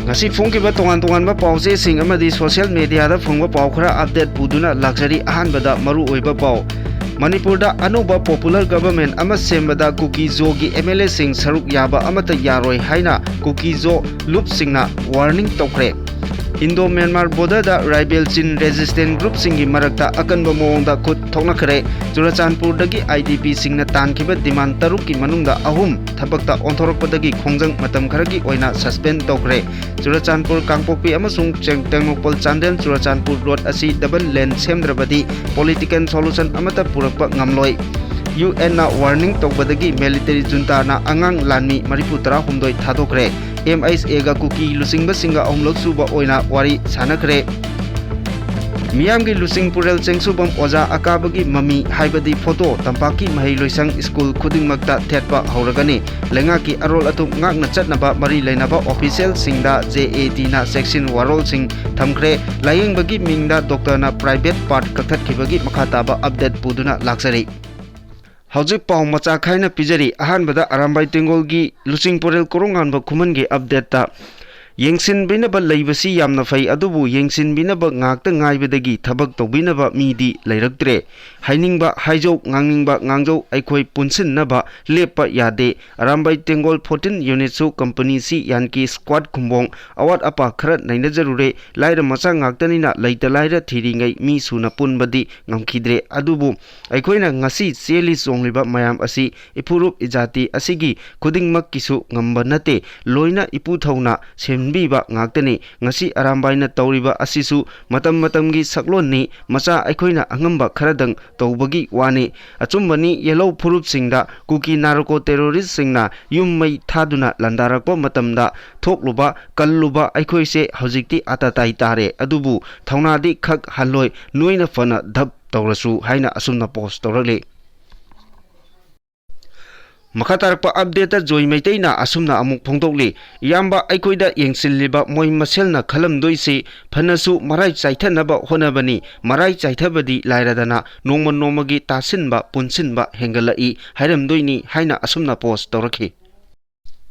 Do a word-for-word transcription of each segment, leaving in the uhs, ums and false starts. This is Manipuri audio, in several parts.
ꯉꯁꯤ ꯐꯣꯡꯈꯤꯕ ꯇꯣꯉꯥꯟ ꯇꯣꯉꯥꯟꯕ ꯄꯥꯎꯆꯦꯁꯤꯡ ꯑꯃꯗꯤ social mediaꯗ ꯐꯪꯕ ꯄꯥꯎ ꯈꯔ update ꯄꯨꯗꯨꯅ ꯂꯥꯛꯆꯔꯤ꯫ ꯑꯍꯥꯟꯕꯗ ꯃꯔꯨꯑꯣꯏꯕ ꯄꯥꯎ꯫ ꯃꯅꯤꯄꯨꯔꯗ ꯑꯅꯧꯕ popular government ꯑꯃ ꯁꯦꯝꯕꯗ ꯀꯨꯀꯤ ꯖꯣꯒꯤ MLAꯁꯤꯡ ꯁꯔꯨꯛ ꯌꯥꯕ ꯑꯃꯠꯇ ꯌꯥꯔꯣꯏ ꯍꯥꯏꯅ ꯀꯨꯀꯤ ꯖꯣ ꯂꯨꯞꯁꯤꯡꯅ warning ꯇꯧꯈ꯭ꯔꯦ꯫ Indo Myanmar borderꯗ rival Chin resistance groupꯁꯤꯡꯒꯤ ꯃꯔꯛꯇ ꯑꯀꯟꯕ ꯃꯑꯣꯡꯗ ꯈꯨꯠ ꯊꯣꯛꯅꯈ꯭ꯔꯦ꯫ ꯆꯨꯔꯆꯥꯟꯄꯨꯔꯗꯒꯤ IDPꯁꯤꯡꯅ ꯇꯥꯟꯈꯤꯕ demand ꯇꯔꯨꯛꯀꯤ ꯃꯅꯨꯡꯗ ꯑꯍꯨꯝ ꯊꯕꯛꯇ ꯑꯣꯟꯊꯣꯔꯛꯄꯗꯒꯤ ꯈꯣꯡꯖꯪ ꯃꯇꯝ ꯈꯔꯒꯤ ꯑꯣꯏꯅ suspend ꯇꯧꯈ꯭ꯔꯦ꯫ ꯆꯨꯔꯆꯥꯟꯄꯨꯔ, ꯀꯥꯡꯄꯣꯛꯄꯤ ꯑꯃꯁꯨꯡ ꯆꯦꯡ-, ꯇꯦꯡꯅꯧꯄꯜ ꯆꯥꯟꯗꯦꯜ ꯆꯨꯔꯆꯥꯟꯄꯨꯔ road ꯑꯁꯤ double lane ꯁꯦꯝꯗ꯭ꯔꯕꯗꯤ political solution ꯑꯃꯠꯇ ꯄꯨꯔꯛꯄ ꯉꯝꯂꯣꯏ꯫ UNꯅ warning ꯇꯧꯕꯗꯒꯤ military juntana ꯑꯉꯥꯡ ꯂꯥꯟꯃꯤ ꯃꯔꯤꯐꯨ ꯇꯔꯥꯍꯨꯝꯗꯣꯏ ꯊꯥꯗꯣꯛꯈ꯭ꯔꯦ꯫ MHAꯒ ꯀꯨꯀꯤ ꯂꯨꯆꯤꯡꯕꯁꯤꯡꯒ ꯑꯍꯨꯝꯂꯛ ꯁꯨꯕ ꯑꯣꯏꯅ ꯋꯥꯔꯤ ꯁꯥꯟꯅꯈ꯭ꯔꯦ꯫ ꯃꯤꯌꯥꯝꯒꯤ ꯂꯨꯆꯤꯡ ꯄꯨꯔꯦꯜ ꯆꯦꯡꯁꯨꯕꯝ ꯑꯣꯖꯥ ꯑꯀꯥꯕꯒꯤ ꯃꯃꯤ ꯍꯥꯏꯕꯗꯤ photo ꯇꯝꯄꯥꯛꯀꯤ ꯃꯍꯩꯂꯣꯏꯁꯪ school ꯈꯨꯗꯤꯡꯃꯛꯇ ꯊꯦꯠꯄ ꯍꯧꯔꯒꯅꯤ꯫ ꯂꯩꯉꯥꯛꯀꯤ ꯑꯔꯣꯜ ꯑꯊꯨꯞ ꯉꯥꯛꯅ ꯆꯠꯅꯕ ꯃꯔꯤ ꯂꯩꯅꯕ officialꯁꯤꯡꯗ JADꯅ ꯆꯦꯛꯁꯤꯟ ꯋꯥꯔꯣꯜꯁꯤꯡ ꯊꯝꯈ꯭ꯔꯦ꯫ ꯂꯥꯌꯦꯡꯕꯒꯤ ꯃꯤꯡꯗ doctorꯅ private part ꯀꯛꯊꯠꯈꯤꯕꯒꯤ ꯃꯈꯥ ꯇꯥꯕ update ꯄꯨꯗꯨꯅ ꯂꯥꯛꯆꯔꯤ꯫ ꯍꯧꯖꯤꯛ ꯄꯥꯎ ꯃꯆꯥ ꯈꯥꯏꯅ ꯄꯤꯖꯔꯤ꯫ ꯑꯍꯥꯟꯕꯗ ꯑꯔꯥꯝꯕꯥꯏ ꯇꯦꯡꯒꯣꯜꯒꯤ ꯂꯨꯆꯤꯡ ꯄꯨꯔꯦꯜ ꯀꯣꯔꯣꯡꯉꯥꯟꯕ ꯈꯨꯃꯟꯒꯤ updateꯇ꯫ ꯌꯦꯡꯁꯤꯟꯕꯤꯅꯕ ꯂꯩꯕꯁꯤ ꯌꯥꯝꯅ ꯐꯩ, ꯑꯗꯨꯕꯨ ꯌꯦꯡꯁꯤꯟꯕꯤꯅꯕ ꯉꯥꯛꯇ ꯉꯥꯏꯕꯗꯒꯤ ꯊꯕꯛ ꯇꯧꯕꯤꯅꯕ ꯃꯤꯗꯤ ꯂꯩꯔꯛꯇ꯭ꯔꯦ꯫ ꯍꯥꯏꯅꯤꯡꯕ ꯍꯥꯏꯖꯧ, ꯉꯥꯡꯅꯤꯡꯕ ꯉꯥꯡꯖꯧ, ꯑꯩꯈꯣꯏ ꯄꯨꯟꯁꯤꯟꯅꯕ ꯂꯦꯞꯄ ꯌꯥꯗꯦ꯫ ꯑꯔꯥꯝꯕꯥꯏ ꯇꯦꯡꯒꯣꯜ fourteen unitꯁꯨ companyꯁꯤ ꯌꯥꯟꯀꯤ squad ꯈꯨꯝꯕꯣꯡ ꯑꯋꯥꯠ ꯑꯄꯥ ꯈꯔ ꯅꯩꯅꯖꯔꯨꯔꯦ꯫ ꯂꯥꯏꯔ ꯃꯆꯥ ꯉꯥꯛꯇꯅꯤꯅ ꯂꯩꯇ ꯂꯥꯏꯔ ꯊꯤꯔꯤꯉꯩ ꯃꯤ ꯁꯨꯅ ꯄꯨꯟꯕꯗꯤ ꯉꯝꯈꯤꯗ꯭ꯔꯦ꯫ ꯑꯗꯨꯕꯨ ꯑꯩꯈꯣꯏꯅ ꯉꯁꯤ ꯆꯦꯜꯂꯤ ꯆꯣꯡꯂꯤꯕ ꯃꯌꯥꯝ ꯑꯁꯤ ꯏꯐꯨꯔꯨꯞ ꯏꯖꯥꯇꯤ ꯑꯁꯤꯒꯤ ꯈꯨꯗꯤꯡꯃꯛꯀꯤꯁꯨ ꯉꯝꯕ ꯅꯠꯇꯦ꯫ ꯂꯣꯏꯅ ꯏꯄꯨꯊꯧꯅ ꯁꯦꯝꯕꯤꯕ ꯉꯥꯛꯇꯅꯤ꯫ ꯉꯁꯤ ꯑꯔꯥꯝꯕꯥꯏꯅ ꯇꯧꯔꯤꯕ ꯑꯁꯤꯁꯨ ꯃꯇꯝ ꯃꯇꯝꯒꯤ ꯁꯛꯂꯣꯟꯅꯤ꯫ ꯃꯆꯥ ꯑꯩꯈꯣꯏꯅ ꯑꯉꯝꯕ ꯈꯔꯗꯪ ꯇꯧꯕꯒꯤ ꯋꯥꯅꯤ꯫ ꯑꯆꯨꯝꯕꯅꯤ, ꯌꯦꯜꯍꯧ ꯐꯨꯔꯨꯞꯁꯤꯡꯗ ꯀꯨꯀꯤ narco terroristꯁꯤꯡꯅ ꯌꯨꯝ ꯃꯩ ꯊꯥꯗꯨꯅ ꯂꯥꯟꯗꯥꯔꯛꯄ ꯃꯇꯝꯗ ꯊꯣꯛꯂꯨꯕ, ꯀꯜꯂꯨꯕ ꯑꯩꯈꯣꯏꯁꯦ ꯍꯧꯖꯤꯛꯇꯤ ꯑꯇꯥꯇꯥꯏ ꯇꯥꯔꯦ꯫ ꯑꯗꯨꯕꯨ ꯊꯧꯅꯥꯗꯤ ꯈꯛ ꯍꯜꯂꯣꯏ, ꯅꯣꯏꯅ ꯐꯅ ꯙꯞ ꯇꯧꯔꯁꯨ ꯍꯥꯏꯅ ꯑꯁꯨꯝꯅ post ꯇꯧꯔꯛꯂꯤ꯫ ꯃꯈꯥ ꯇꯥꯔꯛꯄ updateꯇ ꯖꯣꯏ ꯃꯩꯇꯩꯅ ꯑꯁꯨꯝꯅ ꯑꯃꯨꯛ ꯐꯣꯡꯗꯣꯛꯂꯤ, "ꯏꯌꯥꯝꯕ, ꯑꯩꯈꯣꯏꯗ ꯌꯦꯡꯁꯤꯜꯂꯤꯕ ꯃꯣꯏ ꯃꯁꯦꯜꯅ ꯈꯜꯂꯝꯗꯣꯏꯁꯤ ꯐꯅꯁꯨ ꯃꯔꯥꯏ ꯆꯥꯏꯊꯅꯕ ꯍꯣꯠꯅꯕꯅꯤ꯫ ꯃꯔꯥꯏ ꯆꯥꯏꯊꯕꯗꯤ ꯂꯥꯏꯔꯗꯅ ꯅꯣꯡꯃ ꯅꯣꯡꯃꯒꯤ ꯇꯥꯁꯤꯟꯕ ꯄꯨꯟꯁꯤꯟꯕ ꯍꯦꯟꯒꯠꯂꯛꯏ ꯍꯥꯏꯔꯝꯗꯣꯏꯅꯤ" ꯍꯥꯏꯅ ꯑꯁꯨꯝꯅ post ꯇꯧꯔꯛꯈꯤ꯫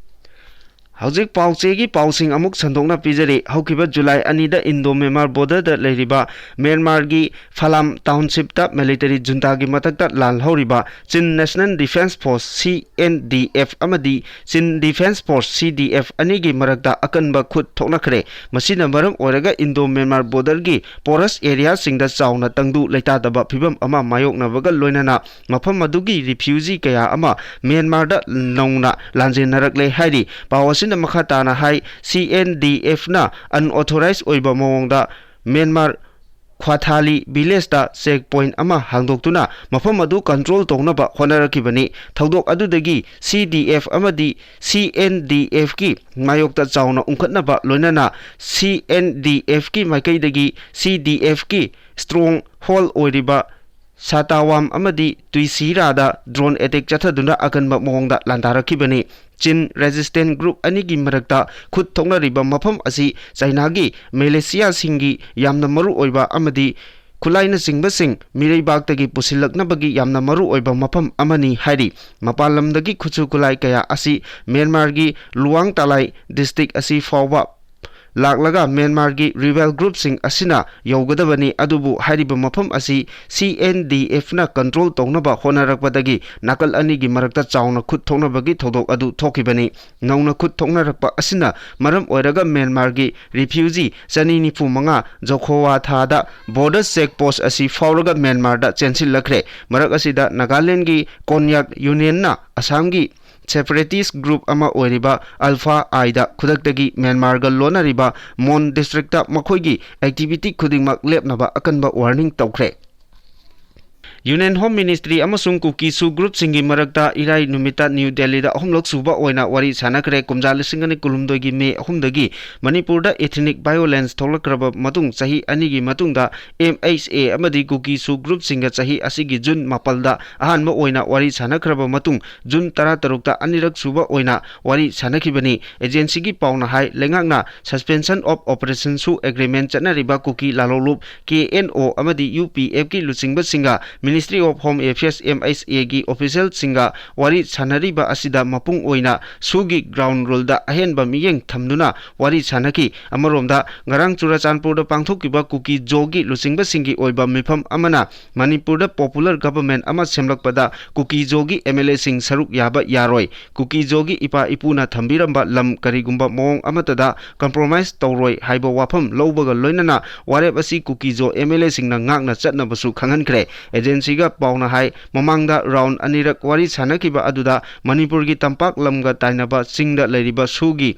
ꯍꯧꯖꯤꯛ ꯄꯥꯎꯆꯦꯒꯤ ꯄꯥꯎꯁꯤꯡ ꯑꯃꯨꯛ ꯁꯟꯗꯣꯛꯅ ꯄꯤꯖꯔꯤ꯫ ꯍꯧꯈꯤꯕ ꯖꯨꯂꯥꯏ ꯑꯅꯤꯗ ꯏꯟꯗꯣ ꯃ꯭ꯌꯥꯟꯃꯥꯔ ꯕꯣꯔꯗꯔꯗ ꯂꯩꯔꯤꯕ ꯃ꯭ꯌꯥꯟꯃꯥꯔꯒꯤ ꯐꯂꯥꯝ ꯇꯥꯎꯟꯁꯤꯞꯇ ꯃꯤꯂꯤꯇꯔꯤ ꯖꯨꯟꯇꯥꯒꯤ ꯃꯊꯛꯇ ꯂꯥꯜꯍꯧꯔꯤꯕ ꯆꯤꯟ ꯅꯦꯁꯅꯦꯜ ꯗꯤꯐꯦꯟꯁ ꯐꯣꯔꯁ, ꯁꯤ ꯑꯦꯟ ꯗꯤ ꯑꯦꯐ, ꯑꯃꯗꯤ ꯆꯤꯟ ꯗꯤꯐꯦꯟꯁ ꯐꯣꯔꯁ, ꯁꯤ ꯗꯤ ꯑꯦꯐ, ꯑꯅꯤꯒꯤ ꯃꯔꯛꯇ ꯑꯀꯟꯕ ꯈꯨꯠ ꯊꯣꯛꯅꯈ꯭ꯔꯦ꯫ ꯃꯁꯤꯅ ꯃꯔꯝ ꯑꯣꯏꯔꯒ ꯏꯟꯗꯣ ꯃ꯭ꯌꯥꯟꯃꯥꯔ ꯕꯣꯔꯗꯔꯒꯤ ꯄꯣꯔꯁ ꯑꯦꯔꯤꯌꯥꯁꯤꯡꯗ ꯆꯥꯎꯅ ꯇꯪꯗꯨ ꯂꯩꯇꯥꯗꯕ ꯐꯤꯕꯝ ꯑꯃ ꯃꯥꯌꯣꯛꯅꯕꯒ ꯂꯣꯏꯅꯅ ꯃꯐꯝ ꯑꯗꯨꯒꯤ ꯔꯤꯐ꯭ꯌꯨꯖꯤ ꯀꯌꯥ ꯑꯃ ꯃ꯭ꯌꯥꯟꯃꯥꯔꯗ ꯅꯧꯅ ꯂꯥꯟꯖꯦꯟꯅꯔꯛꯂꯦ ꯍꯥꯏꯔꯤ꯫ ꯄꯥꯎ ꯑꯁꯤꯅ ꯃꯈꯥ ꯇꯥꯅ ꯍꯥꯏ, ꯁꯤ ꯑꯦꯟ ꯗꯤ ꯑꯦꯐꯅ ꯑꯟꯑꯣꯊꯣꯔꯥꯏꯖ ꯑꯣꯏꯕ ꯃꯑꯣꯡꯗ ꯃ꯭ꯌꯥꯟꯃꯥꯔ ꯈ꯭ꯋꯥꯊꯥꯂꯤ ꯚꯤꯂꯦꯖꯇ ꯆꯦꯛ ꯄꯣꯏꯟꯠ ꯑꯃ ꯍꯥꯡꯗꯣꯛꯇꯨꯅ ꯃꯐꯝ ꯑꯗꯨ ꯀꯟꯇ꯭ꯔꯣꯜ ꯇꯧꯅꯕ ꯍꯣꯠꯅꯔꯛꯈꯤꯕꯅꯤ꯫ ꯊꯧꯗꯣꯛ ꯑꯗꯨꯗꯒꯤ ꯁꯤ ꯗꯤ ꯑꯦꯐ ꯑꯃꯗꯤ ꯁꯤ ꯑꯦꯟ ꯗꯤ ꯑꯦꯐꯀꯤ ꯃꯥꯌꯣꯛꯇ ꯆꯥꯎꯅ ꯎꯪꯈꯠꯅꯕ ꯂꯣꯏꯅꯅ ꯁꯤ ꯑꯦꯟ ꯗꯤ ꯑꯦꯐꯀꯤ ꯃꯥꯏꯀꯩꯗꯒꯤ ꯁꯤ ꯗꯤ ꯑꯦꯐꯀꯤ ꯁ꯭ꯇ꯭ꯔꯣꯡ ꯍꯣꯜ ꯑꯣꯏꯔꯤꯕ ꯁꯥꯇꯥꯋꯥꯝ ꯑꯃꯗꯤ ꯇꯨꯏꯁꯤꯔꯥꯗ ꯗ꯭ꯔꯣꯟ ꯑꯦꯇꯦꯛ ꯆꯠꯊꯗꯨꯅ ꯑꯀꯟꯕ ꯃꯑꯣꯡꯗ ꯂꯥꯟꯗꯥꯔꯛꯈꯤꯕꯅꯤ꯫ ꯆꯤꯟ ꯔꯦꯖꯤꯁꯇꯦꯟ ꯒ꯭ꯔꯨꯞ ꯑꯅꯤꯒꯤ ꯃꯔꯛꯇ ꯈꯨꯠ ꯊꯣꯛꯅꯔꯤꯕ ꯃꯐꯝ ꯑꯁꯤ ꯆꯥꯏꯅꯥꯒꯤ ꯃꯦꯂꯦꯁꯤꯌꯥꯁꯤꯡꯒꯤ ꯌꯥꯝꯅ ꯃꯔꯨ ꯑꯣꯏꯕ ꯑꯃꯗꯤ ꯈꯨꯠꯂꯥꯏꯅꯆꯤꯡꯕꯁꯤꯡ ꯃꯤꯔꯩꯕꯥꯛꯇꯒꯤ ꯄꯨꯁꯤꯜꯂꯛꯅꯕꯒꯤ ꯌꯥꯝꯅ ꯃꯔꯨ ꯑꯣꯏꯕ ꯃꯐꯝ ꯑꯃꯅꯤ ꯍꯥꯏꯔꯤ꯫ ꯃꯄꯥꯟ ꯂꯝꯗꯒꯤ ꯈꯨꯠꯁꯨ ꯈꯨꯠꯂꯥꯏ ꯀꯌꯥ ꯑꯁꯤ ꯃ꯭ꯌꯥꯟꯃꯥꯔꯒꯤ ꯂꯨꯋꯥꯡ ꯇꯥꯂꯥꯏ ꯗꯤꯁꯇ꯭ꯔꯤꯛ ꯑꯁꯤ ꯐꯥꯎꯕ ꯂꯥꯛꯂꯒ ꯃ꯭ꯌꯥꯟꯃꯥꯔꯒꯤ ꯔꯤꯕꯦꯜ ꯒ꯭ꯔꯨꯞꯁꯤꯡ ꯑꯁꯤꯅ ꯌꯧꯒꯗꯕꯅꯤ, ꯑꯗꯨꯕꯨ ꯍꯥꯏꯔꯤꯕ ꯃꯐꯝ ꯑꯁꯤ ꯁꯤ ꯑꯦꯟ ꯗꯤ ꯑꯦꯐꯅ ꯀꯟꯇ꯭ꯔꯣꯜ ꯇꯧꯅꯕ ꯍꯣꯠꯅꯔꯛꯄꯗꯒꯤ ꯅꯥꯀꯜ ꯑꯅꯤꯒꯤ ꯃꯔꯛꯇ ꯆꯥꯎꯅ ꯈꯨꯠ ꯊꯣꯛꯅꯕꯒꯤ ꯊꯧꯗꯣꯛ ꯑꯗꯨ ꯊꯣꯛꯈꯤꯕꯅꯤ꯫ ꯅꯧꯅ ꯈꯨꯠ ꯊꯣꯛꯅꯔꯛꯄ ꯑꯁꯤꯅ ꯃꯔꯝ ꯑꯣꯏꯔꯒ ꯃ꯭ꯌꯥꯟꯃꯥꯔꯒꯤ ꯔꯤꯐ꯭ꯌꯨꯖꯤ ꯆꯅꯤ ꯅꯤꯐꯨ ꯃꯉꯥ ꯖꯣꯈꯣꯋꯥ ꯊꯥꯗ ꯕꯣꯔꯗꯔ ꯆꯦꯛ ꯄꯣꯁ ꯑꯁꯤ ꯐꯥꯎꯔꯒ ꯃ꯭ꯌꯥꯟꯃꯥꯔꯗ ꯆꯦꯟꯁꯤꯜꯂꯛꯈ꯭ꯔꯦ꯫ ꯃꯔꯛ ꯑꯁꯤꯗ ꯅꯥꯒꯥꯂꯦꯟꯗꯒꯤ ꯀꯣꯟꯌꯥꯛ ꯌꯨꯅꯤꯌꯟꯅ ꯑꯁꯥꯝꯒꯤ ꯁꯦꯄꯔꯦꯇꯤꯁ ꯒ꯭ꯔꯨꯞ ꯑꯃ ꯑꯣꯏꯔꯤꯕ ꯑꯜꯐꯥ ꯑꯥꯏꯗ ꯈꯨꯗꯛꯇꯒꯤ ꯃ꯭ꯌꯥꯟꯃꯥꯔꯒ ꯂꯣꯟꯅꯔꯤꯕ ꯃꯣꯟ ꯗꯤꯁꯇ꯭ꯔꯤꯛꯇ ꯃꯈꯣꯏꯒꯤ ꯑꯦꯛꯇꯤꯚꯤꯇꯤ ꯈꯨꯗꯤꯡꯃꯛ ꯂꯦꯞꯅꯕ ꯑꯀꯟꯕ ꯋꯥꯔꯅꯤꯡ ꯇꯧꯈ꯭ꯔꯦ꯫ ꯌꯨꯅꯤꯌꯟ ꯍꯣꯝ ꯃꯤꯅꯤꯁꯇ꯭ꯔꯤ ꯑꯃꯁꯨꯡ ꯀꯨꯀꯤ ꯁꯨ ꯒ꯭ꯔꯨꯞꯁꯤꯡꯒꯤ ꯃꯔꯛꯇ ꯏꯔꯥꯏ ꯅꯨꯃꯤꯠꯇ ꯅ꯭ꯌꯨ ꯗꯦꯜꯂꯤꯗ ꯑꯍꯨꯝꯂꯛ ꯁꯨꯕ ꯑꯣꯏꯅ ꯋꯥꯔꯤ ꯁꯥꯟꯅꯈ꯭ꯔꯦ꯫ ꯀꯨꯝꯖꯥ ꯂꯤꯁꯤꯡ ꯑꯅꯤ ꯀꯨꯟꯍꯨꯝꯗꯣꯏꯒꯤ ꯃꯦ ꯑꯍꯨꯝꯗꯒꯤ ꯃꯅꯤꯄꯨꯔꯗ ꯏꯊꯅꯤꯛ ꯚꯥꯏꯑꯣꯂꯦꯟꯁ ꯊꯣꯛꯂꯛꯈ꯭ꯔꯕ ꯃꯇꯨꯡ ꯆꯍꯤ ꯑꯅꯤꯒꯤ ꯃꯇꯨꯡꯗ ꯑꯦꯝ ꯑꯩꯆ ꯑꯦ ꯑꯃꯗꯤ ꯀꯨꯀꯤ ꯁꯨ ꯒ꯭ꯔꯨꯞꯁꯤꯡꯒ ꯆꯍꯤ ꯑꯁꯤꯒꯤ ꯖꯨꯟ ꯃꯥꯄꯜꯗ ꯑꯍꯥꯟꯕ ꯑꯣꯏꯅ ꯋꯥꯔꯤ ꯁꯥꯟꯅꯈ꯭ꯔꯕ ꯃꯇꯨꯡ ꯖꯨꯟ ꯇꯔꯥꯇꯔꯨꯛꯇ ꯑꯅꯤꯔꯛ ꯁꯨꯕ ꯑꯣꯏꯅ ꯋꯥꯔꯤ ꯁꯥꯟꯅꯈꯤꯕꯅꯤ꯫ ꯑꯦꯖꯦꯟꯁꯤꯒꯤ ꯄꯥꯎꯅ ꯍꯥꯏ, ꯂꯩꯉꯥꯛꯅ Suspension of Operation ꯁꯨ ꯑꯦꯒ꯭ꯔꯤꯃꯦꯟ ꯆꯠꯅꯔꯤꯕ ꯀꯨꯀꯤ ꯂꯥꯂꯣꯡꯂꯨꯞ, ꯀꯦ ꯑꯦꯟ ꯑꯣ ꯑꯃꯗꯤ ꯌꯨ ꯄꯤ ꯑꯦꯐꯀꯤ ꯂꯨꯆꯤꯡꯕꯁꯤꯡꯒ Ministry of Home Affairs, M H A ꯒꯤ officialꯁꯤꯡꯒ ꯋꯥꯔꯤ ꯁꯥꯟꯅꯔꯤꯕ ꯑꯁꯤꯗ ꯃꯄꯨꯡ ꯑꯣꯏꯅ ꯁꯨꯒꯤ ground ruleꯗ ꯑꯍꯦꯟꯕ ꯃꯤꯠꯌꯦꯡ ꯊꯝꯗꯨꯅ ꯋꯥꯔꯤ ꯁꯥꯟꯅꯈꯤ꯫ ꯑꯃꯔꯣꯝꯗ, ꯉꯔꯥꯡ ꯆꯨꯔꯆꯥꯟꯄꯨꯔꯗ ꯄꯥꯡꯊꯣꯛꯈꯤꯕ ꯀꯨꯀꯤ ꯖꯣꯒꯤ ꯂꯨꯆꯤꯡꯕꯁꯤꯡꯒꯤ ꯑꯣꯏꯕ ꯃꯤꯐꯝ ꯑꯃꯅ ꯃꯅꯤꯄꯨꯔꯗ popular government ꯑꯃ ꯁꯦꯝꯂꯛꯄꯗ ꯀꯨꯀꯤ ꯖꯣꯒꯤ M L Aꯁꯤꯡ ꯁꯔꯨꯛ ꯌꯥꯕ ꯌꯥꯔꯣꯏ, ꯀꯨꯀꯤ ꯖꯣꯒꯤ ꯏꯄꯥ ꯏꯄꯨꯅ ꯊꯝꯕꯤꯔꯝꯕ ꯂꯝ ꯀꯔꯤꯒꯨꯝꯕ ꯃꯑꯣꯡ ꯑꯃꯠꯇꯗ compromise ꯇꯧꯔꯣꯏ ꯍꯥꯏꯕ ꯋꯥꯐꯝ ꯂꯧꯕꯒ ꯂꯣꯏꯅꯅ ꯋꯥꯔꯦꯞ ꯑꯁꯤ ꯀꯨꯀꯤ ꯖꯣ M L Aꯁꯤꯡꯅ ꯉꯥꯛꯅ ꯆꯠꯅꯕꯁꯨ ꯈꯪꯍꯟꯈ꯭ꯔꯦ꯫ Agencyꯒ ꯄꯥꯎꯅ ꯍꯥꯏ, ꯃꯃꯥꯡꯗ round ꯑꯅꯤꯔꯛ ꯋꯥꯔꯤ ꯁꯥꯟꯅꯈꯤꯕ ꯑꯗꯨꯗ ꯃꯅꯤꯄꯨꯔꯒꯤ ꯇꯝꯄꯥꯛ ꯂꯝꯒ ꯇꯥꯏꯅꯕ ꯆꯤꯡꯗ ꯂꯩꯔꯤꯕ ꯁꯨꯒꯤ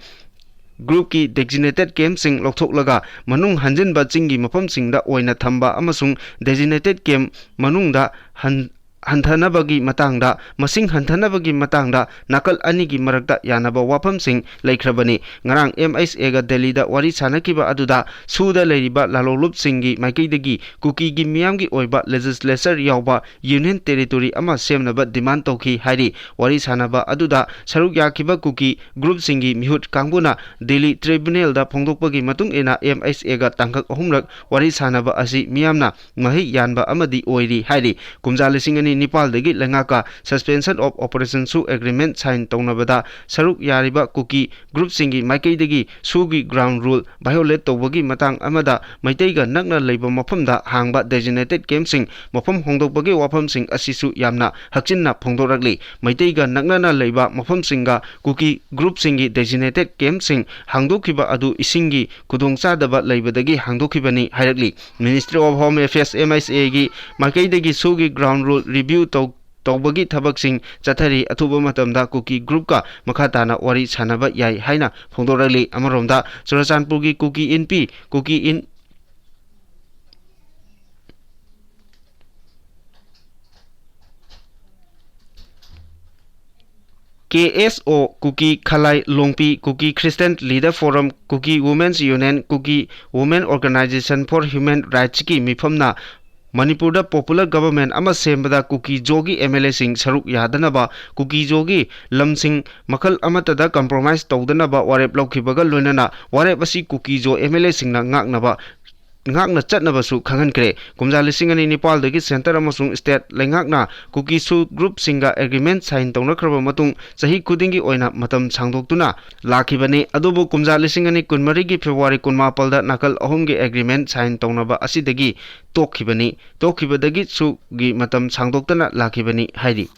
groupꯀꯤ designated campꯁꯤꯡ ꯂꯧꯊꯣꯛꯂꯒ ꯃꯅꯨꯡ ꯍꯟꯖꯤꯟꯕ ꯆꯤꯡꯒꯤ ꯃꯐꯝꯁꯤꯡꯗ ꯑꯣꯏꯅ ꯊꯝꯕ ꯑꯃꯁꯨꯡ designated camp ꯃꯅꯨꯡꯗ ꯍꯟ-, ꯍꯟꯊꯅꯕꯒꯤ ꯃꯇꯥꯡꯗ, ꯃꯁꯤꯡ ꯍꯟꯊꯅꯕꯒꯤ ꯃꯇꯥꯡꯗ ꯅꯥꯀꯜ ꯑꯅꯤꯒꯤ ꯃꯔꯛꯇ ꯌꯥꯅꯕ ꯋꯥꯐꯝꯁꯤꯡ ꯂꯩꯈ꯭ꯔꯕꯅꯤ꯫ ꯉꯔꯥꯡ M H Aꯒ ꯗꯦꯜꯂꯤꯗ ꯋꯥꯔꯤ ꯁꯥꯟꯅꯈꯤꯕ ꯑꯗꯨꯗ ꯁꯨꯗ ꯂꯩꯔꯤꯕ ꯂꯥꯂꯣꯡꯂꯨꯞꯁꯤꯡꯒꯤ ꯃꯥꯏꯀꯩꯗꯒꯤ ꯀꯨꯀꯤꯒꯤ ꯃꯤꯌꯥꯝꯒꯤ ꯑꯣꯏꯕ legislature ꯌꯥꯎꯕ union territory ꯑꯃ ꯁꯦꯝꯅꯕ demand ꯇꯧꯈꯤ ꯍꯥꯏꯔꯤ꯫ ꯋꯥꯔꯤ ꯁꯥꯟꯅꯕ ꯑꯗꯨꯗ ꯁꯔꯨꯛ ꯌꯥꯈꯤꯕ ꯀꯨꯀꯤ groupꯁꯤꯡꯒꯤ ꯃꯤꯍꯨꯠ ꯀꯥꯡꯕꯨꯅ ꯗꯤꯜꯂꯤ tribunalꯗ ꯐꯣꯡꯗꯣꯛꯄꯒꯤ ꯃꯇꯨꯡ ꯏꯟꯅ M H Aꯒ ꯇꯥꯡꯀꯛ ꯑꯍꯨꯝꯂꯛ ꯋꯥꯔꯤ ꯁꯥꯟꯅꯕ ꯑꯁꯤ ꯃꯤꯌꯥꯝꯅ ꯃꯍꯩ ꯌꯥꯟꯕ ꯑꯃꯗꯤ ꯑꯣꯏꯔꯤ ꯍꯥꯏꯔꯤ꯫ ꯀꯨꯝꯖꯥ ꯂꯤꯁꯤꯡ ꯑꯅꯤ ꯅꯤꯄꯥꯜꯗꯒꯤ ꯂꯩꯉꯥꯛꯀ suspension of operation ꯁꯨ agreement sign ꯇꯧꯅꯕꯗ ꯁꯔꯨꯛ ꯌꯥꯔꯤꯕ ꯀꯨꯀꯤ groupꯁꯤꯡꯒꯤ ꯃꯥꯏꯀꯩꯗꯒꯤ ꯁꯨꯒꯤ ground rule violate ꯇꯧꯕꯒꯤ ꯃꯇꯥꯡ ꯑꯃꯗ ꯃꯩꯇꯩꯒ ꯅꯛꯅ ꯂꯩꯕ ꯃꯐꯝꯗ ꯍꯥꯡꯕ designated campꯁꯤꯡ ꯃꯐꯝ ꯍꯣꯡꯗꯣꯛꯄꯒꯤ ꯋꯥꯐꯝꯁꯤꯡ ꯑꯁꯤꯁꯨ ꯌꯥꯝꯅ ꯍꯛꯆꯤꯟꯅ ꯐꯣꯡꯗꯣꯔꯛꯂꯤ꯫ ꯃꯩꯇꯩꯒ ꯅꯛꯅꯅ ꯂꯩꯕ ꯃꯐꯝꯁꯤꯡꯒ ꯀꯨꯀꯤ groupꯁꯤꯡꯒꯤ designated campꯁꯤꯡ ꯍꯥꯡꯗꯣꯛꯈꯤꯕ ꯑꯗꯨ ꯏꯁꯤꯡꯒꯤ ꯈꯨꯗꯣꯡꯆꯥꯗꯕ ꯂꯩꯕꯗꯒꯤ ꯍꯥꯡꯗꯣꯛꯈꯤꯕꯅꯤ ꯍꯥꯏꯔꯛꯂꯤ꯫ Ministry of Home Affairs, M H Aꯒꯤ ꯃꯥꯏꯀꯩꯗꯒꯤ ꯁꯨꯒꯤ ground rule review ꯇꯧ-, ꯇꯧꯕꯒꯤ ꯊꯕꯛꯁꯤꯡ ꯆꯠꯊꯔꯤ꯫ ꯑꯊꯨꯕ ꯃꯇꯝꯗ ꯀꯨꯀꯤ groupꯀ ꯃꯈꯥ ꯇꯥꯅ ꯋꯥꯔꯤ ꯁꯥꯟꯅꯕ ꯌꯥꯏ ꯍꯥꯏꯅ ꯐꯣꯡꯗꯣꯔꯛꯂꯤ꯫ ꯑꯃꯔꯣꯝꯗ, ꯆꯨꯔꯆꯥꯟꯄꯨꯔꯒꯤ ꯀꯨꯀꯤ ꯏꯟꯄꯤ, ꯀꯨꯀꯤ ꯏꯟ-, K S O, Kuki ꯈꯂꯥꯏ ꯂꯣꯡꯄꯤ, Kuki Christian Leader Forum, Kuki Women's Union, Kuki Women Organization for Human Rightsꯀꯤ ꯃꯤꯐꯝꯅ ꯃꯅꯤꯄꯨꯔꯗ popular government ꯑꯃ ꯁꯦꯝꯕꯗ ꯀꯨꯀꯤ ꯖꯣꯒꯤ M L Aꯁꯤꯡ ꯁꯔꯨꯛ ꯌꯥꯗꯅꯕ, ꯀꯨꯀꯤ ꯖꯣꯒꯤ ꯂꯝꯁꯤꯡ ꯃꯈꯜ ꯑꯃꯠꯇꯗ compromise ꯇꯧꯗꯅꯕ ꯋꯥꯔꯦꯞ ꯂꯧꯈꯤꯕꯒ ꯂꯣꯏꯅꯅ ꯋꯥꯔꯦꯞ ꯑꯁꯤ ꯀꯨꯀꯤ ꯖꯣ M L Aꯁꯤꯡꯅ ꯉꯥꯛꯅꯕ ꯉꯥꯛꯅ ꯆꯠꯅꯕꯁꯨ ꯈꯪꯍꯟꯈ꯭ꯔꯦ꯫ ꯀꯨꯝꯖꯥ ꯂꯤꯁꯤꯡ ꯑꯅꯤ ꯅꯤꯄꯥꯜꯗꯒꯤ centre ꯑꯃꯁꯨꯡ state ꯂꯩꯉꯥꯛꯅ ꯀꯨꯀꯤ ꯁꯨ group ꯁꯤꯡꯒ agreement sign ꯇꯧꯅꯈ꯭ꯔꯕ ꯃꯇꯨꯡ ꯆꯍꯤ ꯈꯨꯗꯤꯡꯒꯤ ꯑꯣꯏꯅ ꯃꯇꯝ ꯁꯥꯡꯗꯣꯛꯇꯨꯅ ꯂꯥꯛꯈꯤꯕꯅꯤ꯫ ꯑꯗꯨꯕꯨ ꯀꯨꯝꯖꯥ ꯂꯤꯁꯤꯡ ꯑꯅꯤ ꯀꯨꯟꯃꯔꯤꯒꯤ February ꯀꯨꯟꯃꯥꯄꯜꯗ ꯅꯥꯀꯜ ꯑꯍꯨꯝꯒꯤ agreement sign ꯇꯧꯅꯕ ꯑꯁꯤꯗꯒꯤ ꯇꯣꯛꯈꯤꯕꯅꯤ꯫ ꯇꯣꯛꯈꯤꯕꯗꯒꯤ ꯁꯨꯒꯤ ꯃꯇꯝ ꯁꯥꯡꯗꯣꯛꯇꯅ ꯂꯥꯛꯈꯤꯕꯅꯤ ꯍꯥꯏꯔꯤ꯫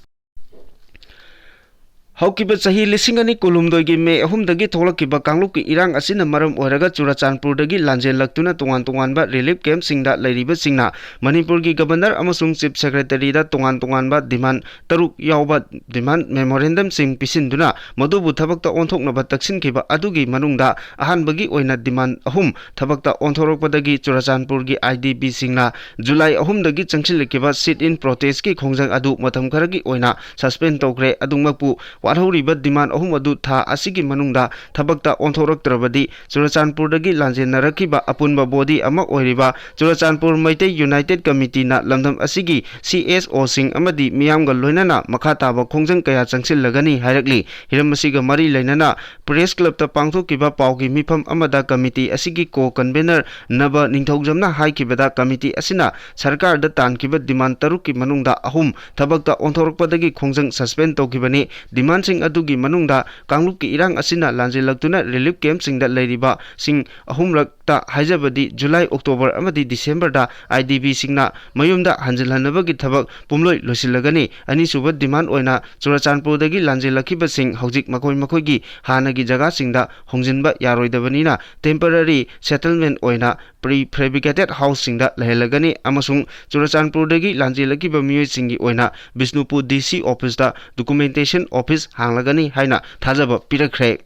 ꯍꯧꯈꯤꯕ ꯆꯍꯤ ꯂꯤꯁꯤꯡ ꯑꯅꯤ ꯀꯨꯟꯍꯨꯝꯗꯣꯏꯒꯤ May ꯑꯍꯨꯝꯗꯒꯤ ꯊꯣꯛꯂꯛꯈꯤꯕ ꯀꯥꯡꯂꯨꯞꯀꯤ ꯏꯔꯥꯡ ꯑꯁꯤꯅ ꯃꯔꯝ ꯑꯣꯏꯔꯒ ꯆꯨꯔꯆꯥꯟꯄꯨꯔꯗꯒꯤ ꯂꯥꯟꯖꯦꯜꯂꯛꯇꯨꯅ ꯇꯣꯉꯥꯟ ꯇꯣꯉꯥꯟꯕ relief camp ꯁꯤꯡꯗ ꯂꯩꯔꯤꯕꯁꯤꯡꯅ ꯃꯅꯤꯄꯨꯔꯒꯤ Governor ꯑꯃꯁꯨꯡ Chief Secretary ꯗ ꯇꯣꯉꯥꯟ ꯇꯣꯉꯥꯟꯕ demand ꯇꯔꯨꯛ ꯌꯥꯎꯕ demand memorandum ꯁꯤꯡ ꯄꯤꯁꯤꯟꯗꯨꯅ ꯃꯗꯨꯕꯨ ꯊꯕꯛꯇ ꯑꯣꯟꯊꯣꯛꯅꯕ ꯇꯛꯁꯤꯟꯈꯤꯕ ꯑꯗꯨꯒꯤ ꯃꯅꯨꯡꯗ ꯑꯍꯥꯟꯕꯒꯤ ꯑꯣꯏꯅ demand ꯑꯍꯨꯝ ꯊꯕꯛꯇ ꯑꯣꯟꯊꯣꯔꯛꯄꯗꯒꯤ ꯆꯨꯔꯆꯥꯟꯄꯨꯔꯒꯤ I D P ꯁꯤꯡꯅ July ꯑꯍꯨꯝꯗꯒꯤ ꯆꯪꯁꯤꯜꯂꯛꯈꯤꯕ sit-in protest ꯀꯤ ꯈꯣꯡꯖꯪ ꯑꯗꯨ ꯃꯇꯝ ꯈꯔꯒꯤ ꯑꯣꯏꯅ suspend ꯇꯧꯈ꯭ꯔꯦ꯫ ꯑꯗꯨꯃꯛꯄꯨ ꯋꯥꯠꯍꯧꯔꯤꯕ demand ꯑꯍꯨꯝ ꯑꯗꯨ ꯊꯥ ꯑꯁꯤꯒꯤ ꯃꯅꯨꯡꯗ ꯊꯕꯛꯇ ꯑꯣꯟꯊꯣꯔꯛꯇ꯭ꯔꯕꯗꯤ ꯆꯨꯔꯆꯥꯟꯄꯨꯔꯗꯒꯤ ꯂꯥꯟꯖꯦꯟꯅꯔꯛꯈꯤꯕ ꯑꯄꯨꯟꯕ body ꯑꯃ ꯑꯣꯏꯔꯤꯕ ꯆꯨꯔꯆꯥꯟꯄꯨꯔ ꯃꯩꯇꯩ United Committee ꯅ ꯂꯝꯗꯝ ꯑꯁꯤꯒꯤ C S O ꯁꯤꯡ ꯑꯃꯗꯤ ꯃꯤꯌꯥꯝꯒ ꯂꯣꯏꯅꯅ ꯃꯈꯥ ꯇꯥꯕ ꯈꯣꯡꯖꯪ ꯀꯌꯥ ꯆꯪꯁꯤꯜꯂꯒꯅꯤ ꯍꯥꯏꯔꯛꯂꯤ꯫ ꯍꯤꯔꯝ ꯑꯁꯤꯒ ꯃꯔꯤ ꯂꯩꯅꯅ Press Club ꯇ ꯄꯥꯡꯊꯣꯛꯈꯤꯕ ꯄꯥꯎꯒꯤ ꯃꯤꯐꯝ ꯑꯃꯗ committee ꯑꯁꯤꯒꯤ co-convenor ꯅꯕ ꯅꯤꯡꯊꯧꯖꯝꯅ ꯍꯥꯏꯈꯤꯕꯗ, committee ꯑꯁꯤꯅ ꯁꯔꯀꯥꯔꯗ ꯇꯥꯟꯈꯤꯕ demand ꯇꯔꯨꯛꯀꯤ ꯃꯅꯨꯡꯗ ꯑꯍꯨꯝ ꯊꯕꯛꯇ ꯑꯣꯟꯊꯣꯔꯛꯄꯗꯒꯤ ꯈꯣꯡꯖꯪ suspend ꯇꯧꯈꯤꯕꯅꯤ꯫ Demand ꯁꯤꯡ ꯑꯗꯨꯒꯤ ꯃꯅꯨꯡꯗ ꯀꯥꯡꯂꯨꯞꯀꯤ ꯏꯔꯥꯡ ꯑꯁꯤꯅ ꯂꯥꯟꯖꯦꯜꯂꯛꯇꯨꯅ relief camp ꯁꯤꯡꯗ ꯂꯩꯔꯤꯕꯁꯤꯡ ꯑꯍꯨꯝꯂꯛꯇ ꯍꯥꯏꯖꯕꯗꯤ July, October ꯑꯃꯗꯤ December the I D P ꯁꯤꯡꯅ ꯃꯌꯨꯝꯗ ꯍꯟꯖꯤꯜꯍꯟꯅꯕꯒꯤ ꯊꯕꯛ ꯄꯨꯝꯂꯣꯏ ꯂꯣꯏꯁꯤꯜꯂꯒꯅꯤ꯫ ꯑꯅꯤꯁꯨꯕ demand ꯑꯣꯏꯅ ꯆꯨꯔꯆꯥꯟꯄꯨꯔꯗꯒꯤ ꯂꯥꯟꯖꯦꯜꯂꯛꯈꯤꯕꯁꯤꯡ ꯍꯧꯖꯤꯛ ꯃꯈꯣꯏ ꯃꯈꯣꯏꯒꯤ ꯍꯥꯟꯅꯒꯤ ꯖꯒꯥꯁꯤꯡꯗ ꯍꯣꯡꯖꯤꯟꯕ ꯌꯥꯔꯣꯏꯗꯕꯅꯤꯅ temporary settlement ꯑꯣꯏꯅ prefabricated house ꯁꯤꯡꯗ ꯂꯩꯍꯜꯂꯒꯅꯤ ꯑꯃꯁꯨꯡ ꯆꯨꯔꯆꯥꯟꯄꯨꯔꯗꯒꯤ ꯂꯥꯟꯖꯦꯜꯂꯛꯈꯤꯕ ꯃꯤꯑꯣꯏꯁꯤꯡꯒꯤ ꯑꯣꯏꯅ ꯕꯤꯁꯅꯨꯄꯨꯔ D C office ꯇ documentation office ꯍꯥꯡꯂꯒꯅꯤ ꯍꯥꯏꯅ ꯊꯥꯖꯕ ꯄꯤꯔꯛꯈ꯭ꯔꯦ꯫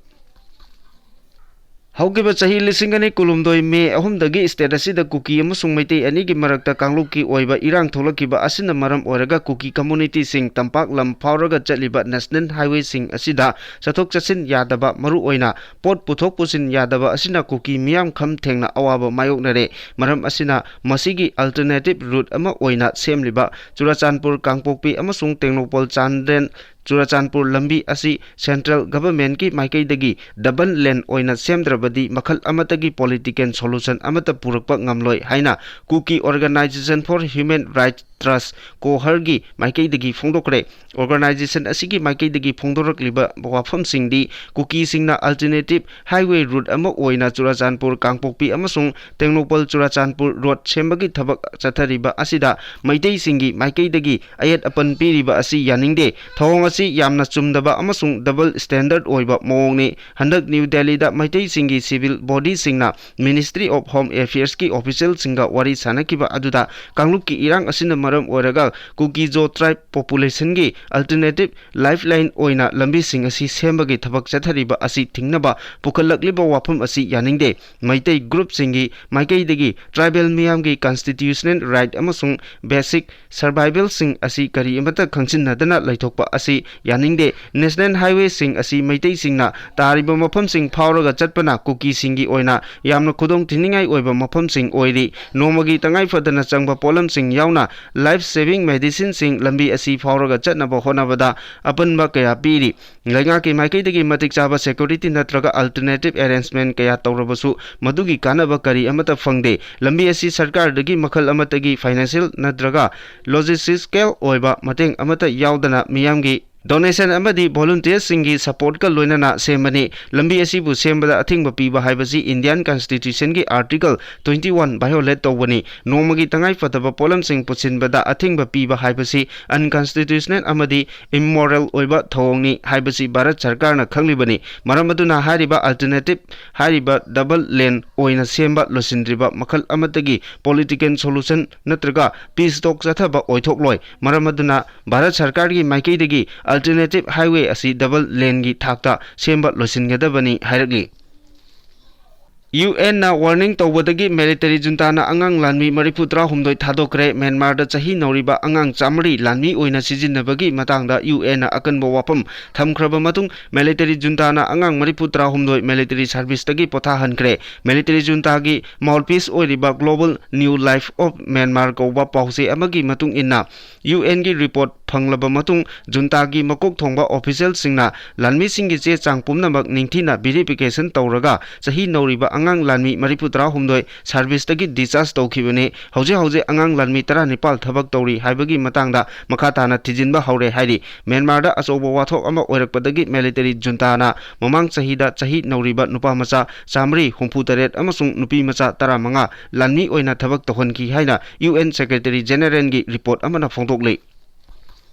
ꯍꯧꯈꯤꯕ ꯆꯍꯤ ꯂꯤꯁꯤꯡ ꯑꯅꯤ ꯀꯨꯟꯍꯨꯝꯗꯣꯏ May ꯑꯍꯨꯝꯗꯒꯤ state ꯑꯁꯤꯗ ꯀꯨꯀꯤ ꯑꯃꯁꯨꯡ ꯃꯩꯇꯩ ꯑꯅꯤꯒꯤ ꯃꯔꯛꯇ ꯀꯥꯡꯂꯨꯞꯀꯤ ꯑꯣꯏꯕ ꯏꯔꯥꯡ ꯊꯣꯛꯂꯛꯈꯤꯕ ꯑꯁꯤꯅ ꯃꯔꯝ ꯑꯣꯏꯔꯒ ꯀꯨꯀꯤ community ꯁꯤꯡ ꯇꯝꯄꯥꯛ ꯂꯝ ꯐꯥꯎꯔꯒ ꯆꯠꯂꯤꯕ national highway ꯁꯤꯡ ꯑꯁꯤꯗ ꯆꯠꯊꯣꯛ ꯆꯠꯁꯤꯟ ꯌꯥꯗꯕ, ꯃꯔꯨꯑꯣꯏꯅ ꯄꯣꯠ ꯄꯨꯊꯣꯛ ꯄꯨꯁꯤꯟ ꯌꯥꯗꯕ ꯑꯁꯤꯅ ꯀꯨꯀꯤ ꯃꯤꯌꯥꯝ ꯈꯝ ꯊꯦꯡꯅ ꯑꯋꯥꯕ ꯃꯥꯌꯣꯛꯅꯔꯦ꯫ ꯃꯔꯝ ꯑꯁꯤꯅ ꯃꯁꯤꯒꯤ alternative route ꯑꯃ ꯑꯣꯏꯅ ꯁꯦꯝꯂꯤꯕ ꯆꯨꯔꯆꯥꯟꯄꯨꯔ, ꯀꯥꯡꯄꯣꯛꯄꯤ ꯑꯃꯁꯨꯡ ꯇꯦꯡꯅꯧꯄꯜ ꯆꯥꯟꯗꯦꯜ ꯆꯨꯔꯆꯥꯟꯄꯨꯔ ꯂꯝꯕꯤ ꯑꯁꯤ central governmentꯀꯤ ꯃꯥꯏꯀꯩꯗꯒꯤ double lane ꯑꯣꯏꯅ ꯁꯦꯝꯗ꯭ꯔꯕꯗꯤ ꯃꯈꯜ ꯑꯃꯠꯇꯒꯤ political solution ꯑꯃꯠꯇ ꯄꯨꯔꯛꯄ ꯉꯝꯂꯣꯏ ꯍꯥꯏꯅ Kuki Organisation for Human Rights Trust, KOHR ꯒꯤ ꯃꯥꯏꯀꯩꯗꯒꯤ ꯐꯣꯡꯗꯣꯛꯈ꯭ꯔꯦ꯫ Organisation ꯑꯁꯤꯒꯤ ꯃꯥꯏꯀꯩꯗꯒꯤ ꯐꯣꯡꯗꯣꯔꯛꯂꯤꯕ ꯋꯥꯐꯝꯁꯤꯡꯗꯤ ꯀꯨꯀꯤꯁꯤꯡꯅ alternative highway route ꯑꯃ ꯑꯣꯏꯅ ꯆꯨꯔꯆꯥꯟꯄꯨꯔ, ꯀꯥꯡꯄꯣꯛꯄꯤ ꯑꯃꯁꯨꯡ ꯇꯦꯡꯅꯧꯄꯜ ꯆꯨꯔꯆꯥꯟꯄꯨꯔ road ꯁꯦꯝꯕꯒꯤ ꯊꯕꯛ ꯆꯠꯊꯔꯤꯕ ꯑꯁꯤꯗ ꯃꯩꯇꯩꯁꯤꯡꯒꯤ ꯃꯥꯏꯀꯩꯗꯒꯤ ꯑꯌꯦꯠ ꯑꯄꯟ ꯄꯤꯔꯤꯕ ꯑꯁꯤ ꯌꯥꯅꯤꯡꯗꯦ꯫ ꯊꯧꯑꯣꯡ ꯑꯁꯤ ꯌꯥꯝꯅ ꯆꯨꯝꯗꯕ ꯑꯃꯁꯨꯡ double standard ꯑꯣꯏꯕ ꯃꯑꯣꯡꯅꯤ꯫ ꯍꯟꯗꯛ ꯅ꯭ꯌꯨ ꯗꯦꯜꯂꯤꯗ ꯃꯩꯇꯩꯁꯤꯡꯒꯤ civil bodyꯁꯤꯡꯅ Ministry of Home Affairsꯀꯤ officialꯁꯤꯡꯒ ꯋꯥꯔꯤ ꯁꯥꯟꯅꯈꯤꯕ ꯑꯗꯨꯗ ꯀꯥꯡꯂꯨꯞꯀꯤ ꯏꯔꯥꯡ ꯑꯁꯤꯅ ꯃꯔꯝ ꯑꯣꯏꯔꯒ ꯀꯨꯀꯤ-ꯖꯣ tribe populationꯒꯤ alternative lifeline ꯑꯣꯏꯅ ꯂꯝꯕꯤꯁꯤꯡ ꯑꯁꯤ ꯁꯦꯝꯕꯒꯤ ꯊꯕꯛ ꯆꯠꯊꯔꯤꯕ ꯑꯁꯤ ꯊꯤꯡꯅꯕ ꯄꯨꯈꯠꯂꯛꯂꯤꯕ ꯋꯥꯐꯝ ꯑꯁꯤ ꯌꯥꯅꯤꯡꯗꯦ꯫ ꯃꯩꯇꯩ groupꯁꯤꯡꯒꯤ ꯃꯥꯏꯀꯩꯗꯒꯤ tribal ꯃꯤꯌꯥꯝꯒꯤ constitutional right ꯑꯃꯁꯨꯡ basic survivalꯁꯤꯡ ꯑꯁꯤ ꯀꯔꯤ ꯑꯃꯠꯇ ꯈꯪꯖꯤꯟꯅꯗꯅ ꯂꯩꯊꯣꯛꯄ ꯑꯁꯤ ꯌꯥꯅꯤꯡꯗꯦ꯫ National highwayꯁꯤꯡ ꯑꯁꯤ ꯃꯩꯇꯩꯁꯤꯡꯅ ꯇꯥꯔꯤꯕ ꯃꯐꯝꯁꯤꯡ ꯐꯥꯎꯔꯒ ꯆꯠꯄꯅ ꯀꯨꯀꯤꯁꯤꯡꯒꯤ ꯑꯣꯏꯅ ꯌꯥꯝꯅ ꯈꯨꯗꯣꯡ ꯊꯤꯅꯤꯡꯉꯥꯏ ꯑꯣꯏꯕ ꯃꯐꯝꯁꯤꯡ ꯑꯣꯏꯔꯤ꯫ ꯅꯣꯡꯃꯒꯤ ꯇꯉꯥꯏ ꯐꯗꯅ ꯆꯪꯕ ꯄꯣꯠꯂꯝꯁꯤꯡ ꯌꯥꯎꯅ life saving medicineꯁꯤꯡ ꯂꯝꯕꯤ ꯑꯁꯤ ꯐꯥꯎꯔꯒ ꯆꯠꯅꯕ ꯍꯣꯠꯅꯕꯗ ꯑꯄꯟꯕ ꯀꯌꯥ ꯄꯤꯔꯤ꯫ ꯂꯩꯉꯥꯛꯀꯤ ꯃꯥꯏꯀꯩꯗꯒꯤ ꯃꯇꯤꯛ ꯆꯥꯕ security ꯅꯠꯇ꯭ꯔꯒ alternative arrangement ꯀꯌꯥ ꯇꯧꯔꯕꯁꯨ ꯃꯗꯨꯒꯤ ꯀꯥꯟꯅꯕ ꯀꯔꯤ ꯑꯃꯠꯇ ꯐꯪꯗꯦ꯫ ꯂꯝꯕꯤ ꯑꯁꯤ ꯁꯔꯀꯥꯔꯗꯒꯤ ꯃꯈꯜ ꯑꯃꯠꯇꯒꯤ financial ꯅꯠꯇ꯭ꯔꯒ logistical ꯑꯣꯏꯕ ꯃꯇꯦꯡ ꯑꯃꯠꯇ ꯌꯥꯎꯗꯅ ꯃꯤꯌꯥꯝꯒꯤ donation ꯑꯃꯗꯤ volunteersꯁꯤꯡꯒꯤ supportꯀ ꯂꯣꯏꯅꯅ ꯁꯦꯝꯕꯅꯤ꯫ ꯂꯝꯕꯤ ꯑꯁꯤꯕꯨ ꯁꯦꯝꯕꯗ ꯑꯊꯤꯡꯕ ꯄꯤꯕ ꯍꯥꯏꯕꯁꯤ Indian Constitutionꯒꯤ Article twenty one violate ꯇꯧꯕꯅꯤ꯫ ꯅꯣꯡꯃꯒꯤ ꯇꯉꯥꯏ ꯐꯗꯕ ꯄꯣꯠꯂꯝꯁꯤꯡ ꯄꯨꯁꯤꯟꯕꯗ ꯑꯊꯤꯡꯕ ꯄꯤꯕ ꯍꯥꯏꯕꯁꯤ unconstitutional ꯑꯃꯗꯤ immoral ꯑꯣꯏꯕ ꯊꯧꯑꯣꯡꯅꯤ ꯍꯥꯏꯕꯁꯤ ꯚꯥꯔꯠ ꯁꯔꯀꯥꯔꯅ ꯈꯪꯂꯤꯕꯅꯤ꯫ ꯃꯔꯝ ꯑꯗꯨꯅ ꯍꯥꯏꯔꯤꯕ alternative, ꯍꯥꯏꯔꯤꯕ double lane ꯑꯣꯏꯅ ꯁꯦꯝꯕ ꯂꯣꯏꯁꯤꯟꯗ꯭ꯔꯤꯕ ꯃꯈꯜ ꯑꯃꯠꯇꯒꯤ political solution ꯅꯠꯇ꯭ꯔꯒ peace talk ꯆꯠꯊꯕ ꯑꯣꯏꯊꯣꯛꯂꯣꯏ꯫ ꯃꯔꯝ ꯑꯗꯨꯅ ꯚꯥꯔꯠ ꯁꯔꯀꯥꯔꯒꯤ ꯃꯥꯏꯀꯩꯗꯒꯤ alternative highway ꯑꯁꯤ double laneꯒꯤ ꯊꯥꯛꯇ ꯁꯦꯝꯕ ꯂꯣꯏꯁꯤꯟꯒꯗꯕꯅꯤ ꯍꯥꯏꯔꯛꯂꯤ꯫ UNꯅ warning ꯇꯧꯕꯗꯒꯤ military juntaꯅ ꯑꯉꯥꯡ ꯂꯥꯟꯃꯤ ꯃꯔꯤꯐꯨ ꯇꯔꯥꯍꯨꯝꯗꯣꯏ ꯊꯥꯗꯣꯛꯈ꯭ꯔꯦ꯫ ꯃ꯭ꯌꯥꯟꯃꯥꯔꯗ ꯆꯍꯤ ꯅꯧꯔꯤꯕ ꯑꯉꯥꯡ ꯆꯥꯃꯔꯤ ꯂꯥꯟꯃꯤ ꯑꯣꯏꯅ ꯁꯤꯖꯤꯟꯅꯕꯒꯤ ꯃꯇꯥꯡꯗ UNꯅ ꯑꯀꯟꯕ ꯋꯥꯐꯝ ꯊꯝꯈ꯭ꯔꯕ ꯃꯇꯨꯡ, military juntaꯅ ꯑꯉꯥꯡ ꯃꯔꯤꯐꯨ ꯇꯔꯥꯍꯨꯝꯗꯣꯏ military serviceꯇꯒꯤ ꯄꯣꯊꯥꯍꯟꯈ꯭ꯔꯦ꯫ Military juntaꯒꯤ mouthpiece ꯑꯣꯏꯔꯤꯕ Global New Life of Myanmar ꯀꯧꯕ ꯄꯥꯎꯆꯦ ꯑꯃꯒꯤ ꯃꯇꯨꯡ ꯏꯟꯅ, ꯌꯨ ꯑꯦꯟꯒꯤ ꯔꯤꯄꯣꯔꯠ ꯐꯪꯂꯕ ꯃꯇꯨꯡ, ꯖꯨꯟꯇꯥꯒꯤ ꯃꯀꯣꯛ ꯊꯣꯡꯕ ꯑꯣꯐꯤꯁꯦꯜꯁꯤꯡꯅ ꯂꯥꯟꯃꯤꯁꯤꯡꯒꯤ ꯆꯦ ꯆꯥꯡ ꯄꯨꯝꯅꯃꯛ ꯅꯤꯡꯊꯤꯅ ꯚꯦꯔꯤꯐꯤꯀꯦꯁꯟ ꯇꯧꯔꯒ, ꯆꯍꯤ ꯅꯧꯔꯤꯕ ꯑꯉꯥꯡ ꯂꯥꯟꯃꯤ ꯃꯔꯤꯐꯨꯇꯔꯥꯍꯨꯝꯗꯣꯏ ꯁꯥꯔꯚꯤꯁꯇꯒꯤ ꯗꯤꯁꯆꯥꯔꯖ ꯇꯧꯈꯤꯕꯅꯤ꯫ ꯍꯧꯖꯤꯛ ꯍꯧꯖꯤꯛ ꯑꯉꯥꯡ ꯂꯥꯟꯃꯤ ꯇꯔꯥꯅꯤꯄꯥꯜ ꯊꯕꯛ ꯇꯧꯔꯤ ꯍꯥꯏꯕꯒꯤ ꯃꯇꯥꯡꯗ ꯃꯈꯥ ꯇꯥꯅ ꯊꯤꯖꯤꯟꯕ ꯍꯧꯔꯦ ꯍꯥꯏꯔꯤ꯫ ꯃ꯭ꯌꯥꯟꯃꯥꯔꯗ ꯑꯆꯧꯕ ꯋꯥꯊꯣꯛ ꯑꯃ ꯑꯣꯏꯔꯛꯄꯗꯒꯤ ꯃꯤꯂꯤꯇꯔꯤ ꯖꯨꯟꯇꯥꯅ ꯃꯃꯥꯡ ꯆꯍꯤꯗ ꯆꯍꯤ ꯅꯧꯔꯤꯕ ꯅꯨꯄꯥ ꯃꯆꯥ ꯆꯥꯃꯔꯤ ꯍꯨꯝꯐꯨꯇꯔꯦꯠ ꯑꯃꯁꯨꯡ ꯅꯨꯄꯤ ꯃꯆꯥ ꯇꯔꯥꯃꯉꯥ ꯂꯥꯟꯃꯤ ꯑꯣꯏꯅ ꯊꯕꯛ ꯇꯧꯍꯟꯈꯤ ꯍꯥꯏꯅ ꯌꯨ ꯑꯦꯟ ꯁꯦꯀ꯭ꯔꯦꯇꯔꯤ ꯖꯦꯅꯦꯔꯦꯜꯒꯤ ꯔꯤꯄꯣꯔꯠ ꯑꯃꯅ ꯐꯣꯡꯗꯣꯛꯂꯤ꯫